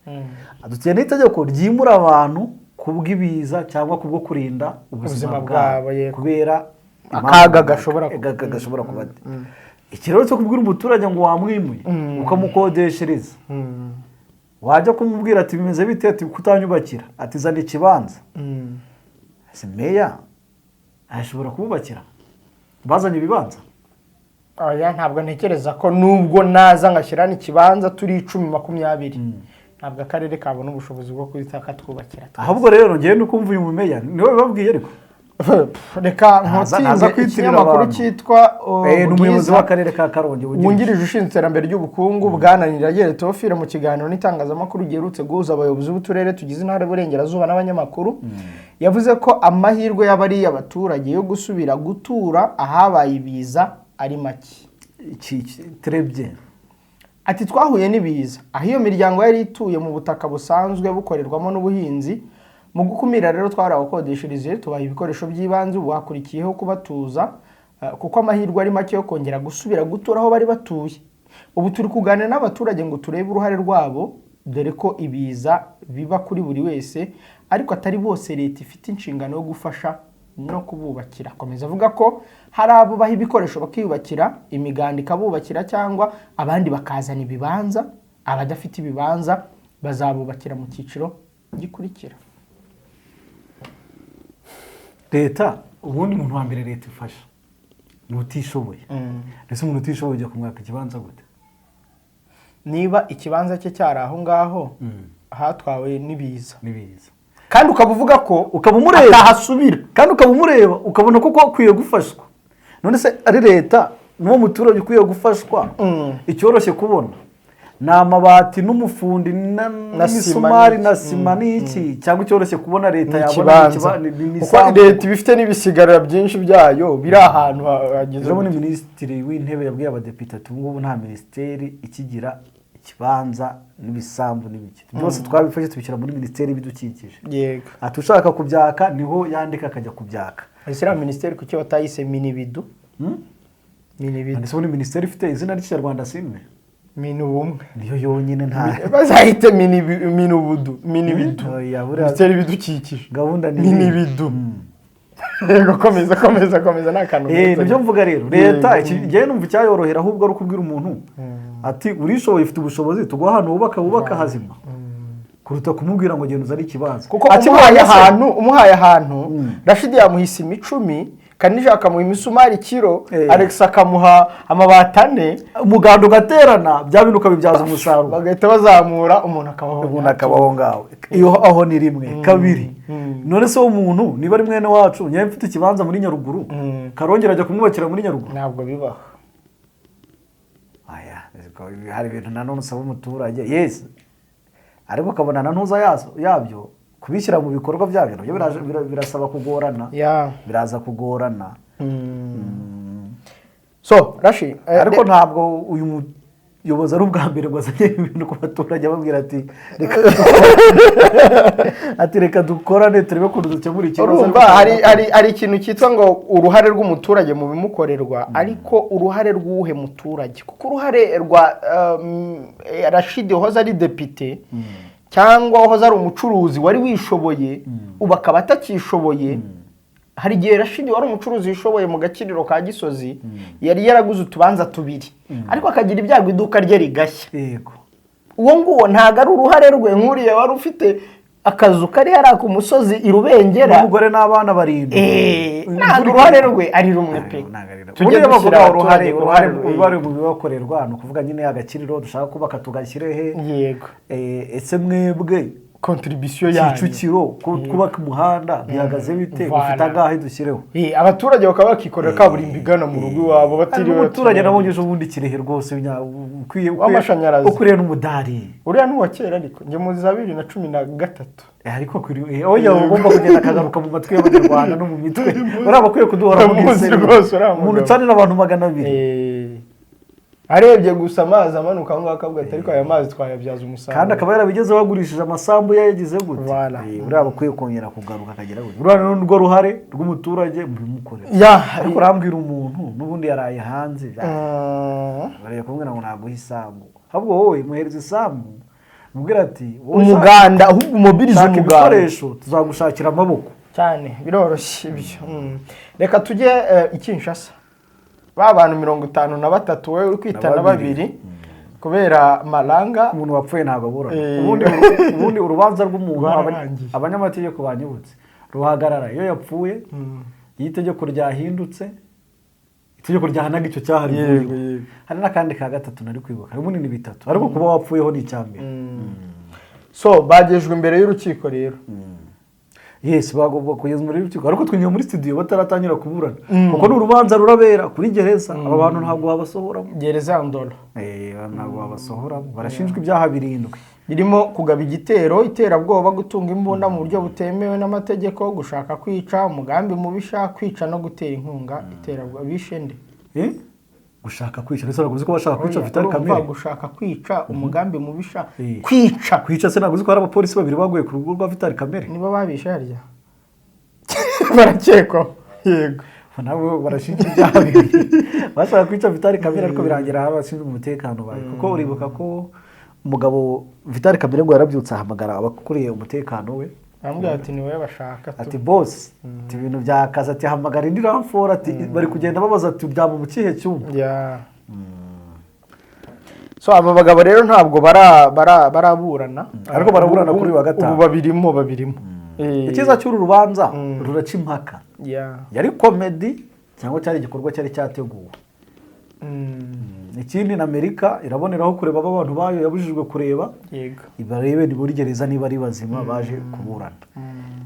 Duteye n'itegeko ryimura abantu kubw'ibiza cyangwa kubwo kurinda ubuzima Ubuzima bwabo bwabo, yego. kubera Akaga impamvu gashobora runaka. Gashobora kuba. Iki rero cyo kubwira umuturage ngo wamwimuye ukamukodeshereza, wajya kumubwira ati bimeze bite, ati kutanyubakira, ati zana ikibanza. Ese meya ashobora kububakira bazanye ibibanza? Oya, ntabwo ntekereza ko nubwo naza ngashyira n'ikibanza turi 10, 20, ntabwo akarere kabona ubushobozi bwo guhita katwubakira twese. Ahubwo rero ngewe nuko umva uyu mumeya niwe bababwiye, ariko Reka Ntaza nkotinge kwitirira ikinyamakuru abantu. cyitwa Ni umuyobozi Bwiza. w'akarere ka Karongi wungirije. Wungirije ushinzwe iterambere ry'ubukungu, Bwana Niragire Theophile, mu kiganiro n'itangazamakuru giherutse guhuza abayobozi b'uturere tugize intara y'Uburengerazuba n'abanyamakuru, yavuze ko amahirwe y'abariya abaturage yo gusubira gutura ahabaye ibiza ari make. Très bien. Ati: "Twahuye n'ibiza aho iyo miryango yari ituye mu butaka busanzwe bukorerwamo n'ubuhinzi. Mu gukumira rero twarabakodeshereje, tubaha ibikoresho by'ibanze. Ubu hakurikiyeho kubatuza, kuko amahirwe ari make yo kongera gusubira gutura aho bari batuye. Ubu turi kuganira n'abaturage ngo turebe uruhare rwabo, dore ko ibiza biba kuri buri wese, ariko atari bose leta ifite inshingano yo gufasha no kububakira." Akomeza avuga ko hari abo baha ibikoresho bakiyubakira, imiganda ikabubakira, cyangwa abandi bakazana ibibanza. Abadafite ibibanza bazabubakira mu cyiciro gikurikira. Leta ubundi, umuntu wa mbere leta ifasha ni utishoboye. Ndetse umuntu utishoboye ujya kumwaka ikibanza gute? Niba ikibanza cye cyari aho ngaho hatwawe n'ibiza, n'ibiza, kandi ukaba uvuga ko ukaba umureba, atahasubira, kandi ukaba umureba ukabona koko akwiye gufashwa, none se ari leta n'uwo muturage ukwiye gufashwa, icyoroshye kubona ni amabati n'umufundi na sima n'imisumari n'iki. Na sima n'iki, cyangwa icyoroshye kubona leta ni yabona ikibanza, ni kuko isambu. Leta iba ifite n'ibisigarira byinshi byayo biri ahantu hageze. Ejo bundi minisitiri w'intebe yabwiye abadepite ati: "Ubu ngubu nta minisiteri ikigira ikibanza n'ibisambu n'ibiki byose, twabifashe tubishyira muri minisiteri y'ibidukikije." Ati: "Ushaka kubyaka niho yandika akajya kubyaka." Ese iriya minisiteri kuki batayise Minibidu? Minibidu. Ndetse ubundi minisiteri ifite izina ry'ikinyarwanda simwe. Mini ubumwe. Niyo yonyine, nta Bazahite minibudu, minibidu. Oya, Minisiteri y'ibidukikije. Gahunda ni Minibidu. Yego, komeza, komeza, komeza, ni akantu gato. Nibyo mvuga rero, leta njyewe numva icyayorohera ahubwo ari ukubwira umuntu ati: "Urishoboye, ufite ubushobozi, tuguha ahantu wubaka, wubaka hazima," kuruta kumubwira ngo genda uzane ikibanza. Kuko Akibonye umuhaye ahantu, umuhaye ahantu, Rashidi yamuha isima 10, Kanija akamuha imisumari kiro, Alex akamuha amabati 4, umuganda ugaterana, bya bintu ukabibyaza umusaruro, bagahita bazamura umuntu akabaho. Umuntu akabaho ngaho. Iyo aho ni rimwe. Kabiri, none se uwo muntu niba ari mwene wacu, njyewe mfite ikibanza muri Nyaruguru, Karongera ajya kumwubakira muri Nyaruguru? Ntabwo bibaho. Aya, hari ibintu nanone usaba umuturage, yes, ariko ukabona na ntuza yabyo kubishyira mu bikorwa byabyo nabyo birasaba kugorana, biraza kugorana. So Rashi, ariko ntabwo uyu muyobozi ari ubwa mbere ngo azanye ibintu ku baturage ababwira ati reka ati reka dukorane turebe ukuntu dukemura ikibazo. Urumva hari ikintu cyitwa ngo uruhare rw'umuturage mu bimukorerwa, ariko uruhare rw'uwuhe muturage? Kuko uruhare rwa Rashidi wahoze ari depite cyangwa wahoze ari umucuruzi wari wishoboye, ubu akaba atakishoboye. Hari igihe Rashidi wari umucuruzi wishoboye mu gakiriro ka Gisozi yari yaraguze utubanza tubiri, ariko akagira ibyago iduka rye rigashya. Uwo nguwo ntabwo ari uruhare rwe nk'uriya wari ufite akazu kari hariya ku musozi i Rubengera, n'umugore n'abana barindwi. Ntabwo uruhare rwe ari rumwe pe. Tujye Ubundi dushyira bavuga abaturage uruhare ku uruhare ruhare. Uruhare mu bibakorerwa ni ukuvuga nyine agakiriro dushaka kubaka tugashyire he? Ese mwebwe Contribution yanyu. Kicukiro ko twubaka umuhanda bihagaze bite? Voilà. Ufite angahe dushyireho? Abaturage bakaba bakikorera kaburimbo igana mu rugo iwabo batiriwe Umuturage batura. nabonye ejo bundi Kirehe rwose ukwiye W'amashanyarazi. Ukwiriye n'umudari. Uriya ni uwa kera, ariko njye muzi za 2013. Ariko oya, ugomba kugenda akagaruka mu matwi y'abanyarwanda no mu mitwe. Uriya bakwiye kuduhora mu Ndamuzi rwose, uriya umuntu mugabo. ucanira abantu 200. Arebye gusa amazi amanuka aho ngaho akavuga ati: "Ariko aya mazi twayabyaza umusaruro." Kandi akaba yarabigezeho agurishije amasambu ye, yagize gute. Voilà. Uriya bakwiye kongera kugaruka akagira gute. Uriya ni rwo ruhare rw'umuturage mu bimukorera. Ariko urambwira umuntu n'ubundi yaraye hanze, bariya kumubwira ngo naguhe isambu, ahubwo wowe muhereza isambu, mubwira ati: "Wowe Umuganda, ahubwo umobirize shaka umuganda." ibikoresho, tuzagushakira amaboko. Cyane, biroroshye ibyo. Reka tujye i Kinshasa, ba bantu 53 wowe uri kwita na Na babiri. Babiri kubera Malanga. Umuntu wapfuye ntabwo aburana. Ubundi urubanza rw'umuntu Rwararangiye. Abanyamategeko banyibutse, ruhagarara iyo yapfuye, iyo itegeko ryahindutse, itegeko ryahanaga icyo cyaha rivuyeho. Hari n'akandi ka gatatu nari kwibuka, ubundi ni bitatu, ariko kuba wapfuyeho ni icya mbere. So bagejejwe imbere y'urukiko rero. Yes, bagomba kugeza muri rukiko, ariko twinjiye muri studio bataratangira kuburana, kuko ni urubanza rurabera kuri gereza. Aba bantu ntabwo babasohoramo. Gereza ya Ndolo. Ntabwo babasohoramo. Barashinjwa ibyaha 7 birimo kugaba igitero, iterabwoba, gutunga imbunda mu buryo butemewe n'amategeko, gushaka kwica, umugambi mubisha, kwica no gutera inkunga iterabwoba. Bishe nde? Gushaka kwica, ndetse ntabwo uzi ko bashaka kwica Oya, Vital urumva, Kamerhe. Gushaka kwica, umugambi mubisha, kwica. Kwica se ntabwo uzi ko hari abapolisi babiri baguye ku rugo rwa Vital Kamerhe? Nibo babishe harya barakekwaho, yego. Nabo barashinja ibyaha 2. Bashaka kwica Vital Kamerhe, ariko birangira abashinzwe umutekano bayo, kuko uribuka ko umugabo Vital Kamerhe ngo yarabyutse ahamagara abakuriye umutekano we. Aramubwira ati: "Ni wowe bashaka tu." Ati: "Boss," ati, "ibintu byakaze," ati: "hamagara indi renfort," ati: "bari kugenda babaza," ati: "byaba mu kihe cyumba?" Yeah. So aba bagabo rero ntabwo baraburana. Ariko baraburana kuri uyu wa gatanu. Ubu babirimo. Icyiza cy'uru rubanza, ruraca impaka. Yari comedy cyangwa cyari igikorwa cyari cyateguwe? Ikindi, na Amerika iraboneraho kureba abo bantu bayo yabujijwe kureba, barebe ni muri gereza niba ari bazima baje kuburana.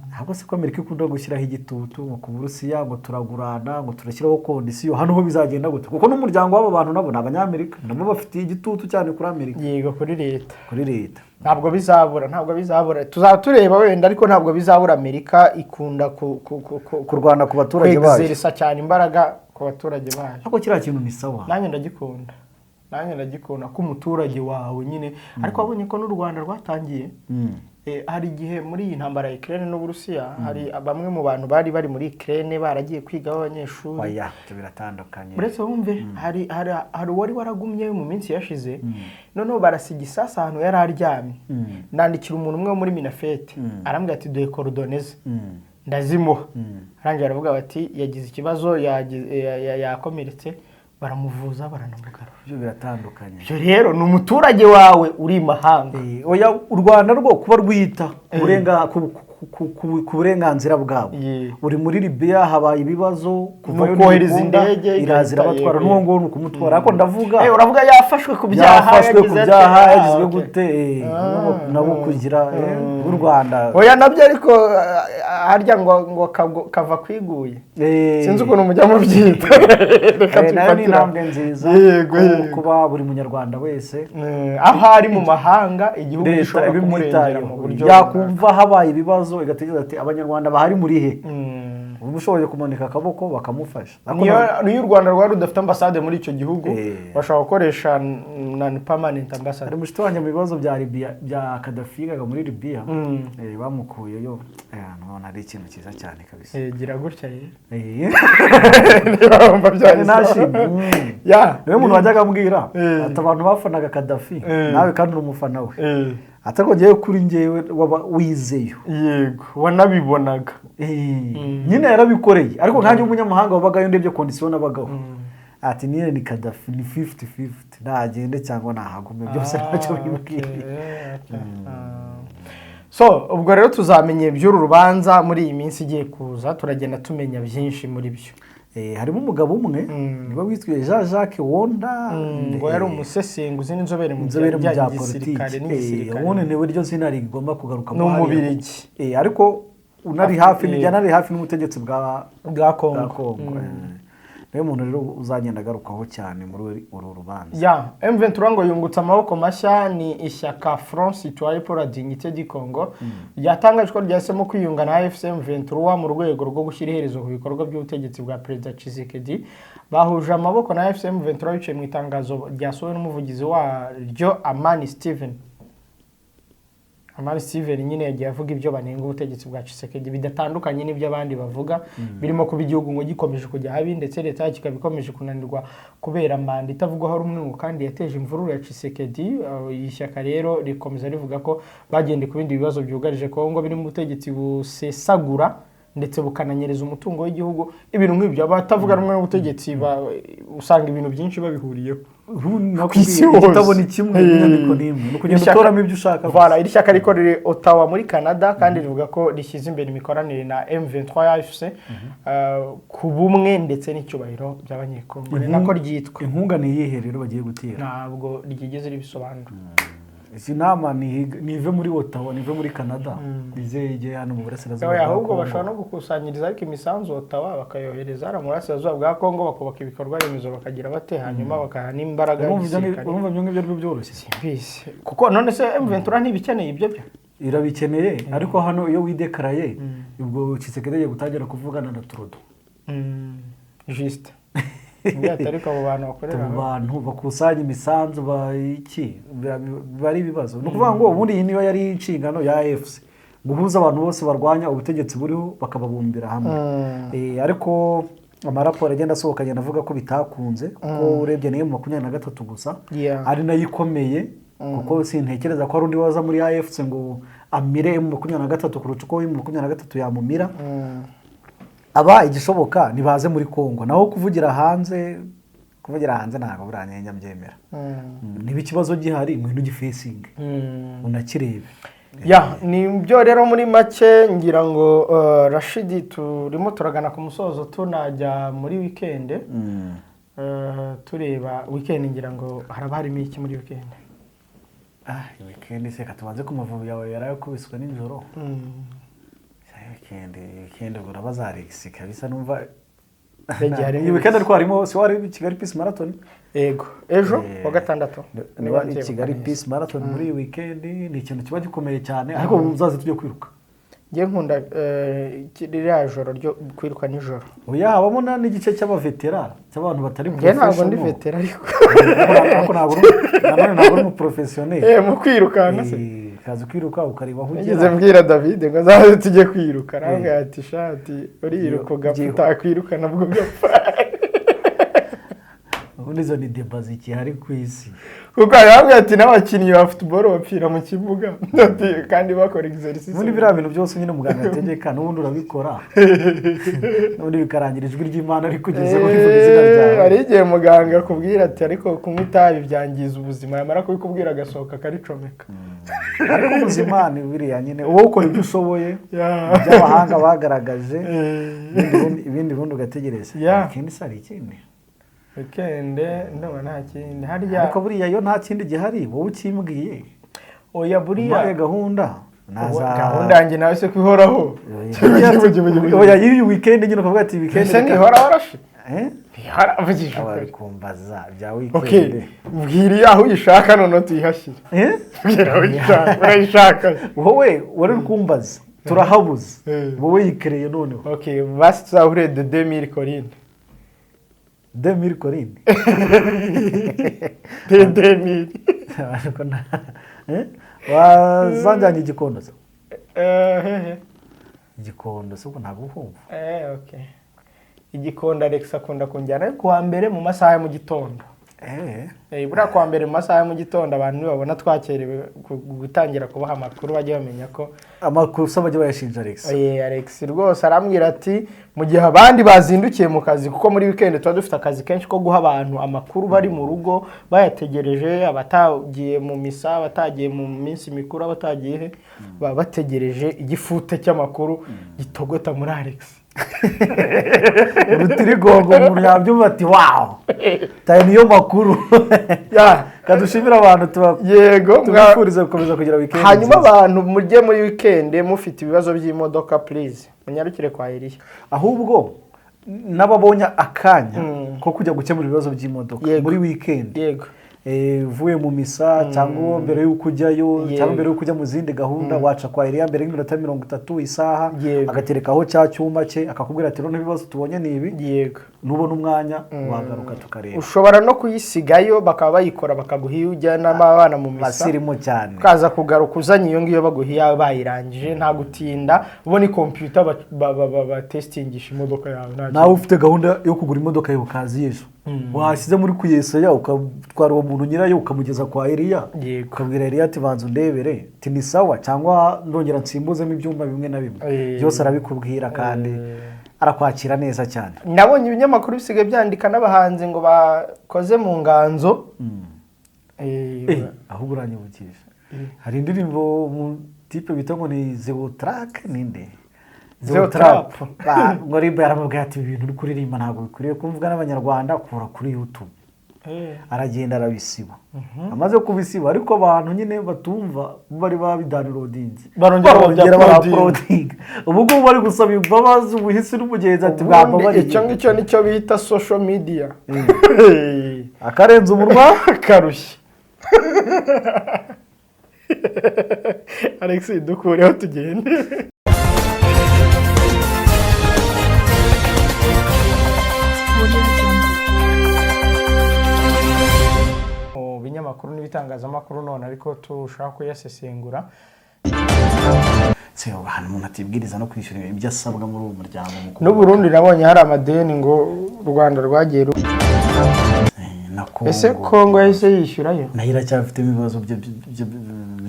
Ntabwo se ko Amerika ikunda gushyiraho igitutu ngo ku Burusiya, ngo turagurana, ngo turashyiraho condition, hano ho bizagenda gute? Kuko n'umuryango w'abo bantu nabo ni Abanyamerika, nabo bafitiye igitutu cyane kuri Amerika. Yego, kuri leta. Kuri leta. Ntabwo bizabura, tuzaba tureba wenda, ariko ntabwo bizabura. Amerika ikunda kurwana ku baturage bayo. Kwegizerisa cyane imbaraga ku baturage bayo. Ariko kiriya kintu ni sawa. Nanjye ndagikunda ko umuturage wawe nyine. Ariko wabonye ko n'u Rwanda rwatangiye. Hari igihe muri iyi ntambara ya Ukraine n'Uburusiya, hari bamwe mu bantu bari bari muri Ukraine baragiye kwiga b'abanyeshuri. Oya, ibyo biratandukanye. Uretse wumve, hari uwari waragumyeyo mu minsi yashize, noneho barasiga isasu ahantu yari aryamye. Nandikira umuntu umwe wo muri MINAFFET, arambwira ati: "Duhe coordonnées ze." Ndazimuha. Arangije aravuga bati: "Yagize ikibazo, yakomeretse." Baramuvuza, baranamugarura. Ibyo biratandukanye. Ibyo rero ni umuturage wawe uri i mahanga. Oya, u Rwanda rwo kuba rwita ku burenganzira bwabo, uri muri Libiya habaye ibibazo, kuvayo Ni ukohereza ntibikunda, indege, iraza igahita, irabatwara. N'uwo nguwo ni ukumutwara, ariko ndavuga Uravuga yafashwe ku byaha, yafashwe ku yagize ate? byaha, Ah, yagizwe okay. gute, nabo kugira b'u Rwanda. Oya, nabyo ariko harya ngo kava kwiguye. Sinzi ukuntu mujya mubyita. Reka Nayo ni tubifatire. intambwe nziza kuba buri munyarwanda wese Aho ari mu mahanga, igihugu leta gishobora kumurengera ibimwitayeho, mu buryo yakumva habaye ibibazo igatekereza ati: "Abanyarwanda bahari muri he?" Uba ushoboye kumanika akaboko bakamufasha. Ariko Niyo u Rwanda rwari rudafite ambasade muri icyo gihugu, bashobora gukoresha non permanent ambasade. Hari mushiti wanjye mu bibazo bya Libya, bya Kadafi, yigaga muri Libya, bamukuyeyo. Nubona ari ikintu cyiza cyane kabisa. Gira gutya rero. Niba wumva byari nashimye. Ya. Niwe muntu wajyaga ambwira ati: "Abantu bafanaga Kadafi, nawe kandi uri umufana we," ati: "Ariko ngewe, kuri ngewe waba wizeyo." Yego, wanabibonaga. Nyine yarabikoreye, ariko nkanjye w'umunyamahanga wabagayo, ndebye condition nabagaho, ati: "Nyine ni Kadafi, ni 50-50, nagende cyangwa nahagume, byose ntacyo bibwiye." So ubwo rero tuzamenya iby'uru rubanza muri iyi minsi igiye kuza, turagenda tumenya byinshi muri byo. Harimo umugabo umwe niba witwa Jean Jacques Wonda. Ngo yari umusesenguzi n'inzobere mu inzobere mu bya bijyanye n'igisirikare politiki. n'igisirikare. Ubundi niwe iryo zina rigomba kugaruka. Ni Umubirigi. Ariko unari hafi, yanari hafi n'ubutegetsi bwa bwa Kongo. Bwa Kongo. Niwe muntu rero uzagenda agarukaho cyane muri uru rubanza. Ya M23 ngo yungutse amaboko mashya. Ni ishyaka Front Citoyen pour la Dignité du Congo ryatangaje ko ryahisemo kwiyunga na AFC M23 mu rwego rwo gushyira iherezo ku bikorwa by'ubutegetsi bwa Perezida Tshisekedi. Bahuje amaboko na AFC M23 biciye mu itangazo ryasohowe n'umuvugizi waryo Amani Steven. Amani Steven nyine yagiye avuga ibyo banenga ubutegetsi bwa Tshisekedi bidatandukanye n'ibyo abandi bavuga, birimo kuba igihugu ngo gikomeje kujya habi, ndetse leta yacyo ikaba ikomeje kunanirwa kubera manda itavugwaho rumwe ngo kandi yateje imvururu ya Tshisekedi. Iri shyaka rero rikomeza rivuga ko bagendeye ku bindi bibazo byugarije Kongo, birimo ubutegetsi busesagura ndetse bukananyereza umutungo w'igihugu, ibintu nk'ibyo. Abatavuga rumwe n'ubutegetsi usanga ibintu byinshi babihuriyeho ku isi hose. Igitabo ni kimwe, inyandiko ni imwe, ni ukugenda utoramo ibyo ushaka gusa. Voilà, iri shyaka riko riri Ottawa muri Canada, kandi rivuga ko rishyize imbere imikoranire na M23 AFC ku bumwe ndetse n'icyubahiro by'Abanyekongo, ni nako ryitwa. Inkunga ni iyihe rero bagiye gutera? Ntabwo ryigeze ribisobanura. Izi nama nive muri Ottawa, nive muri Canada, ize ijye hano mu burasirazuba Oya, bwa ahubwo Congo. bashobora no gukusanyiriza ariko imisanzu Ottawa, bakayohereza hano mu burasirazuba bwa Kongo, bakubaka ibikorwa remezo, bakagira bate, hanyuma bakaha n'imbaraga Urumva ibyo igisirikare. Urumva ibyo ngibyo aribyo byoroshye? Simbizi, kuko none se M23 ntibikeneye ibyo byo? Irabikeneye, ariko hano iyo widekaraye, ubwo Tshisekedi agiye gutangira kuvugana na Trudeau. Juste. Mbwira, ariko abo bantu bakorera Abo aho. bantu bakusanya imisanzu ba iki, biba ari ibibazo. Ni ukuvuga ngo ubundi iyi niyo yari inshingano ya AFC, guhuza abantu bose barwanya ubutegetsi buriho, bakababumbira hamwe. Ariko amaraporo agenda asohoka agenda avuga ko bitakunze, kuko urebye niyo mu 23 gusa ari nayo ikomeye, kuko sintekereza ko hari undi waza muri AFC ngo amire M23 kuruta uko M23 yamumira. Aba igishoboka nibaze muri Congo, naho kuvugira hanze ntabwo buriya mbyemera. Niba ikibazo gihari, ngwino ugifacinge, unakirebe. Ya, ni byo rero. Muri make ngira ngo Rashidi, turimo turagana ku musozo, tunajya muri weekend. Tureba weekend, ngira ngo haraba harimo iki muri weekend? Ah, weekend se, tubanze ku Mavubi yawe yarayakubiswe nijoro. Weekend ubwo urabaza Alex kabisa, numva Yagiye harimo. Iyi weekend ariko harimo, si wari Kigali Peace Marathon? Yego, ejo wa gatandatu. Niba ngiye Kigali neza. Peace Marathon muri iyi weekend ni ikintu kiba gikomeye cyane, ariko uzaze tujye kwiruka. Njye nkunda ririya joro ryo kwiruka nijoro. Oya, habamo n'igice cy'abavetera, cy'abantu batari Njye ntabwo ndi professional. vetera ariko. Ariko nanone ntabwo uri umuprofessionnel. Mu kwirukanka se? Kaza ukiruka, ukareba aho Nigeze ugera. mbwira David ngo azaze tujye kwiruka, arambwira ati: "Shati uriruka ugapfa, utakwiruka nabwo ugapfa." Ubundi izo ni débat zikihari ku isi. Kuko arambwira ati: "N'abakinnyi ba football bapfira mu kibuga." Ati, kandi bakora exercice. Ubundi biriya bintu byose nyine muganga ategeka, n'ubundi urabikora, n'ubundi bikarangira ijwi ry'Imana rikugezeho rivuga izina ryawe. Hari igihe muganga akubwira ati: "Ariko kunywa itabi byangiza ubuzima." Yamara kubikubwira agasohoka akaricomeka. Ariko ubuzima ni biriya nyine, uba ukora ibyo ushoboye, iby'abahanga bagaragaje, ibindi ubundi ugategereza. Ikindi se, hari ikindi? Weekend ndumva nta kindi harya. Ariko buriya iyo nta kindi gihari, wowe ukimbwiye Oya, buriya umpaye gahunda naza. Gahunda yanjye nawe se ko ihoraho? Oya, iyi weekend nyine ukavuga ati weekend Ese ntihoraho, Rashi? Eh? Ntihora, mvugisha Aba ari ukuri. kumbaza bya Okay, weekend. mbwira iyo aho uyishaka, noneho tuyihashyire. Eh? Mbwira aho uyishaka, urayishaka? Wowe wari uri kumbaza, turahabuze. Wowe yikereye noneho. Okay, basi tuzahure de 2000 Corine. 2000 Corine? De 2000. Ariko eh? Wazanjyanye Igikondo se? Hehe? Igikondo se ubwo ntabwo uhumva? Okay, Igikondo Alex akunda kunjyana ariko kuwa mbere mu masaha ya mu gitondo. Buriya kuwa mbere mu masaha ya mu gitondo, abantu nibabona twakerewe gutangira kubaha amakuru, bajye bamenya ko Amakosa bajya bayashinja Alex. Alex rwose arambwira ati mu gihe abandi bazindukiye mu kazi, kuko muri weekend tuba dufite akazi kenshi ko guha abantu amakuru bari mu rugo bayategereje, abatagiye mu misa, abatagiye mu minsi mikuru, abatagiye he, baba bategereje igifute cy'amakuru gitogota muri Alex. Urutirigongo, umuntu yabyumva ati: "Wow, tayo niyo makuru." Kadushimira abantu tuba Yego. tubifuriza gukomeza kugira weekend Hanyuma nziza. abantu mujye muri weekend mufite ibibazo by'imodoka, please munyarukire kwa Eliya. Ahubwo n'ababonye akanya ko kujya gukemura ibibazo by'imodoka muri weekend, uvuye mu misa cyangwa mbere y'uko ujyayo, cyangwa mbere y'uko ujya mu zindi gahunda, waca kwa Eliya mbere y'iminota 30, isaha, agaterekaho cya cyuma cye, akakubwira ati: "Noneho ibibazo tubonye ni ibi." Nubona umwanya wagaruka tukareba. Ushobora no kuyisigayo bakaba bayikora, bakaguha iyo ujyanamo abana mu misa. Basirimu cyane. Ukaza kugaruka uzanye iyo ngiyo baguha iyawe bayirangije, nta gutinda. Ubona kompiyuta batesitingisha imodoka yawe, nta Nawe ufite gahunda yo kugura imodoka yawe ukaza ejo, washyize muri kuyeseya, ukatwara uwo muntu nyirayo, ukamugeza kwa Eliya, ukabwira Eliya ati: "Banza undebere," ati: "Ni sawa cyangwa ndongera nsimbuzemo ibyumba bimwe na bimwe?" Byose arabikubwira kandi arakwakira neza cyane. Nabonye ibinyamakuru bisigaye byandika n'abahanzi ngo bakoze mu nganzo. Ahubwo uranyibukije, hari indirimbo mu type bita ngo ni Zeo Trap, ninde? Zeo Trap. Ngo Riba yaramubwiye ati: "Ibi bintu uri kuririmba ntabwo bikwiriye kumvwa n'Abanyarwanda, kura kuri YouTube." Aragenda arabisiba. Amaze kubisiba, ariko abantu nyine batumva bari babidownloadinze, Barongera barongera babya-uploadinga. barauploadinga. Ubu ngubu bari gusaba imbabazi umuhisi n'umugenzi, ati Ubundi "Mwambabariye." icyo ngicyo nicyo bita social media. Akarenza umunwa. Karushye. Alex, dukureho tugende. Audio Jungle. Mu binyamakuru n'ibitangazamakuru none, ariko turushaho kuyasesengura. Se ahantu umuntu atibwiriza no kwishyura ibyo asabwa muri uwo muryango mukuru. N'uburundi nabonye hari amadeni ngo u Rwanda rwagiye Na Kongo. Ese Kongo yahise yishyurayo? Nayo iracyafitemo ibibazo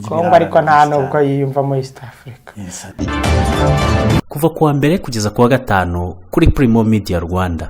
Kongo ariko nta by'ibirara. nubwo yiyumvamo East Africa. Yes. Kuva ku wa mbere kugeza ku wa gatanu kuri Primo Media Rwanda.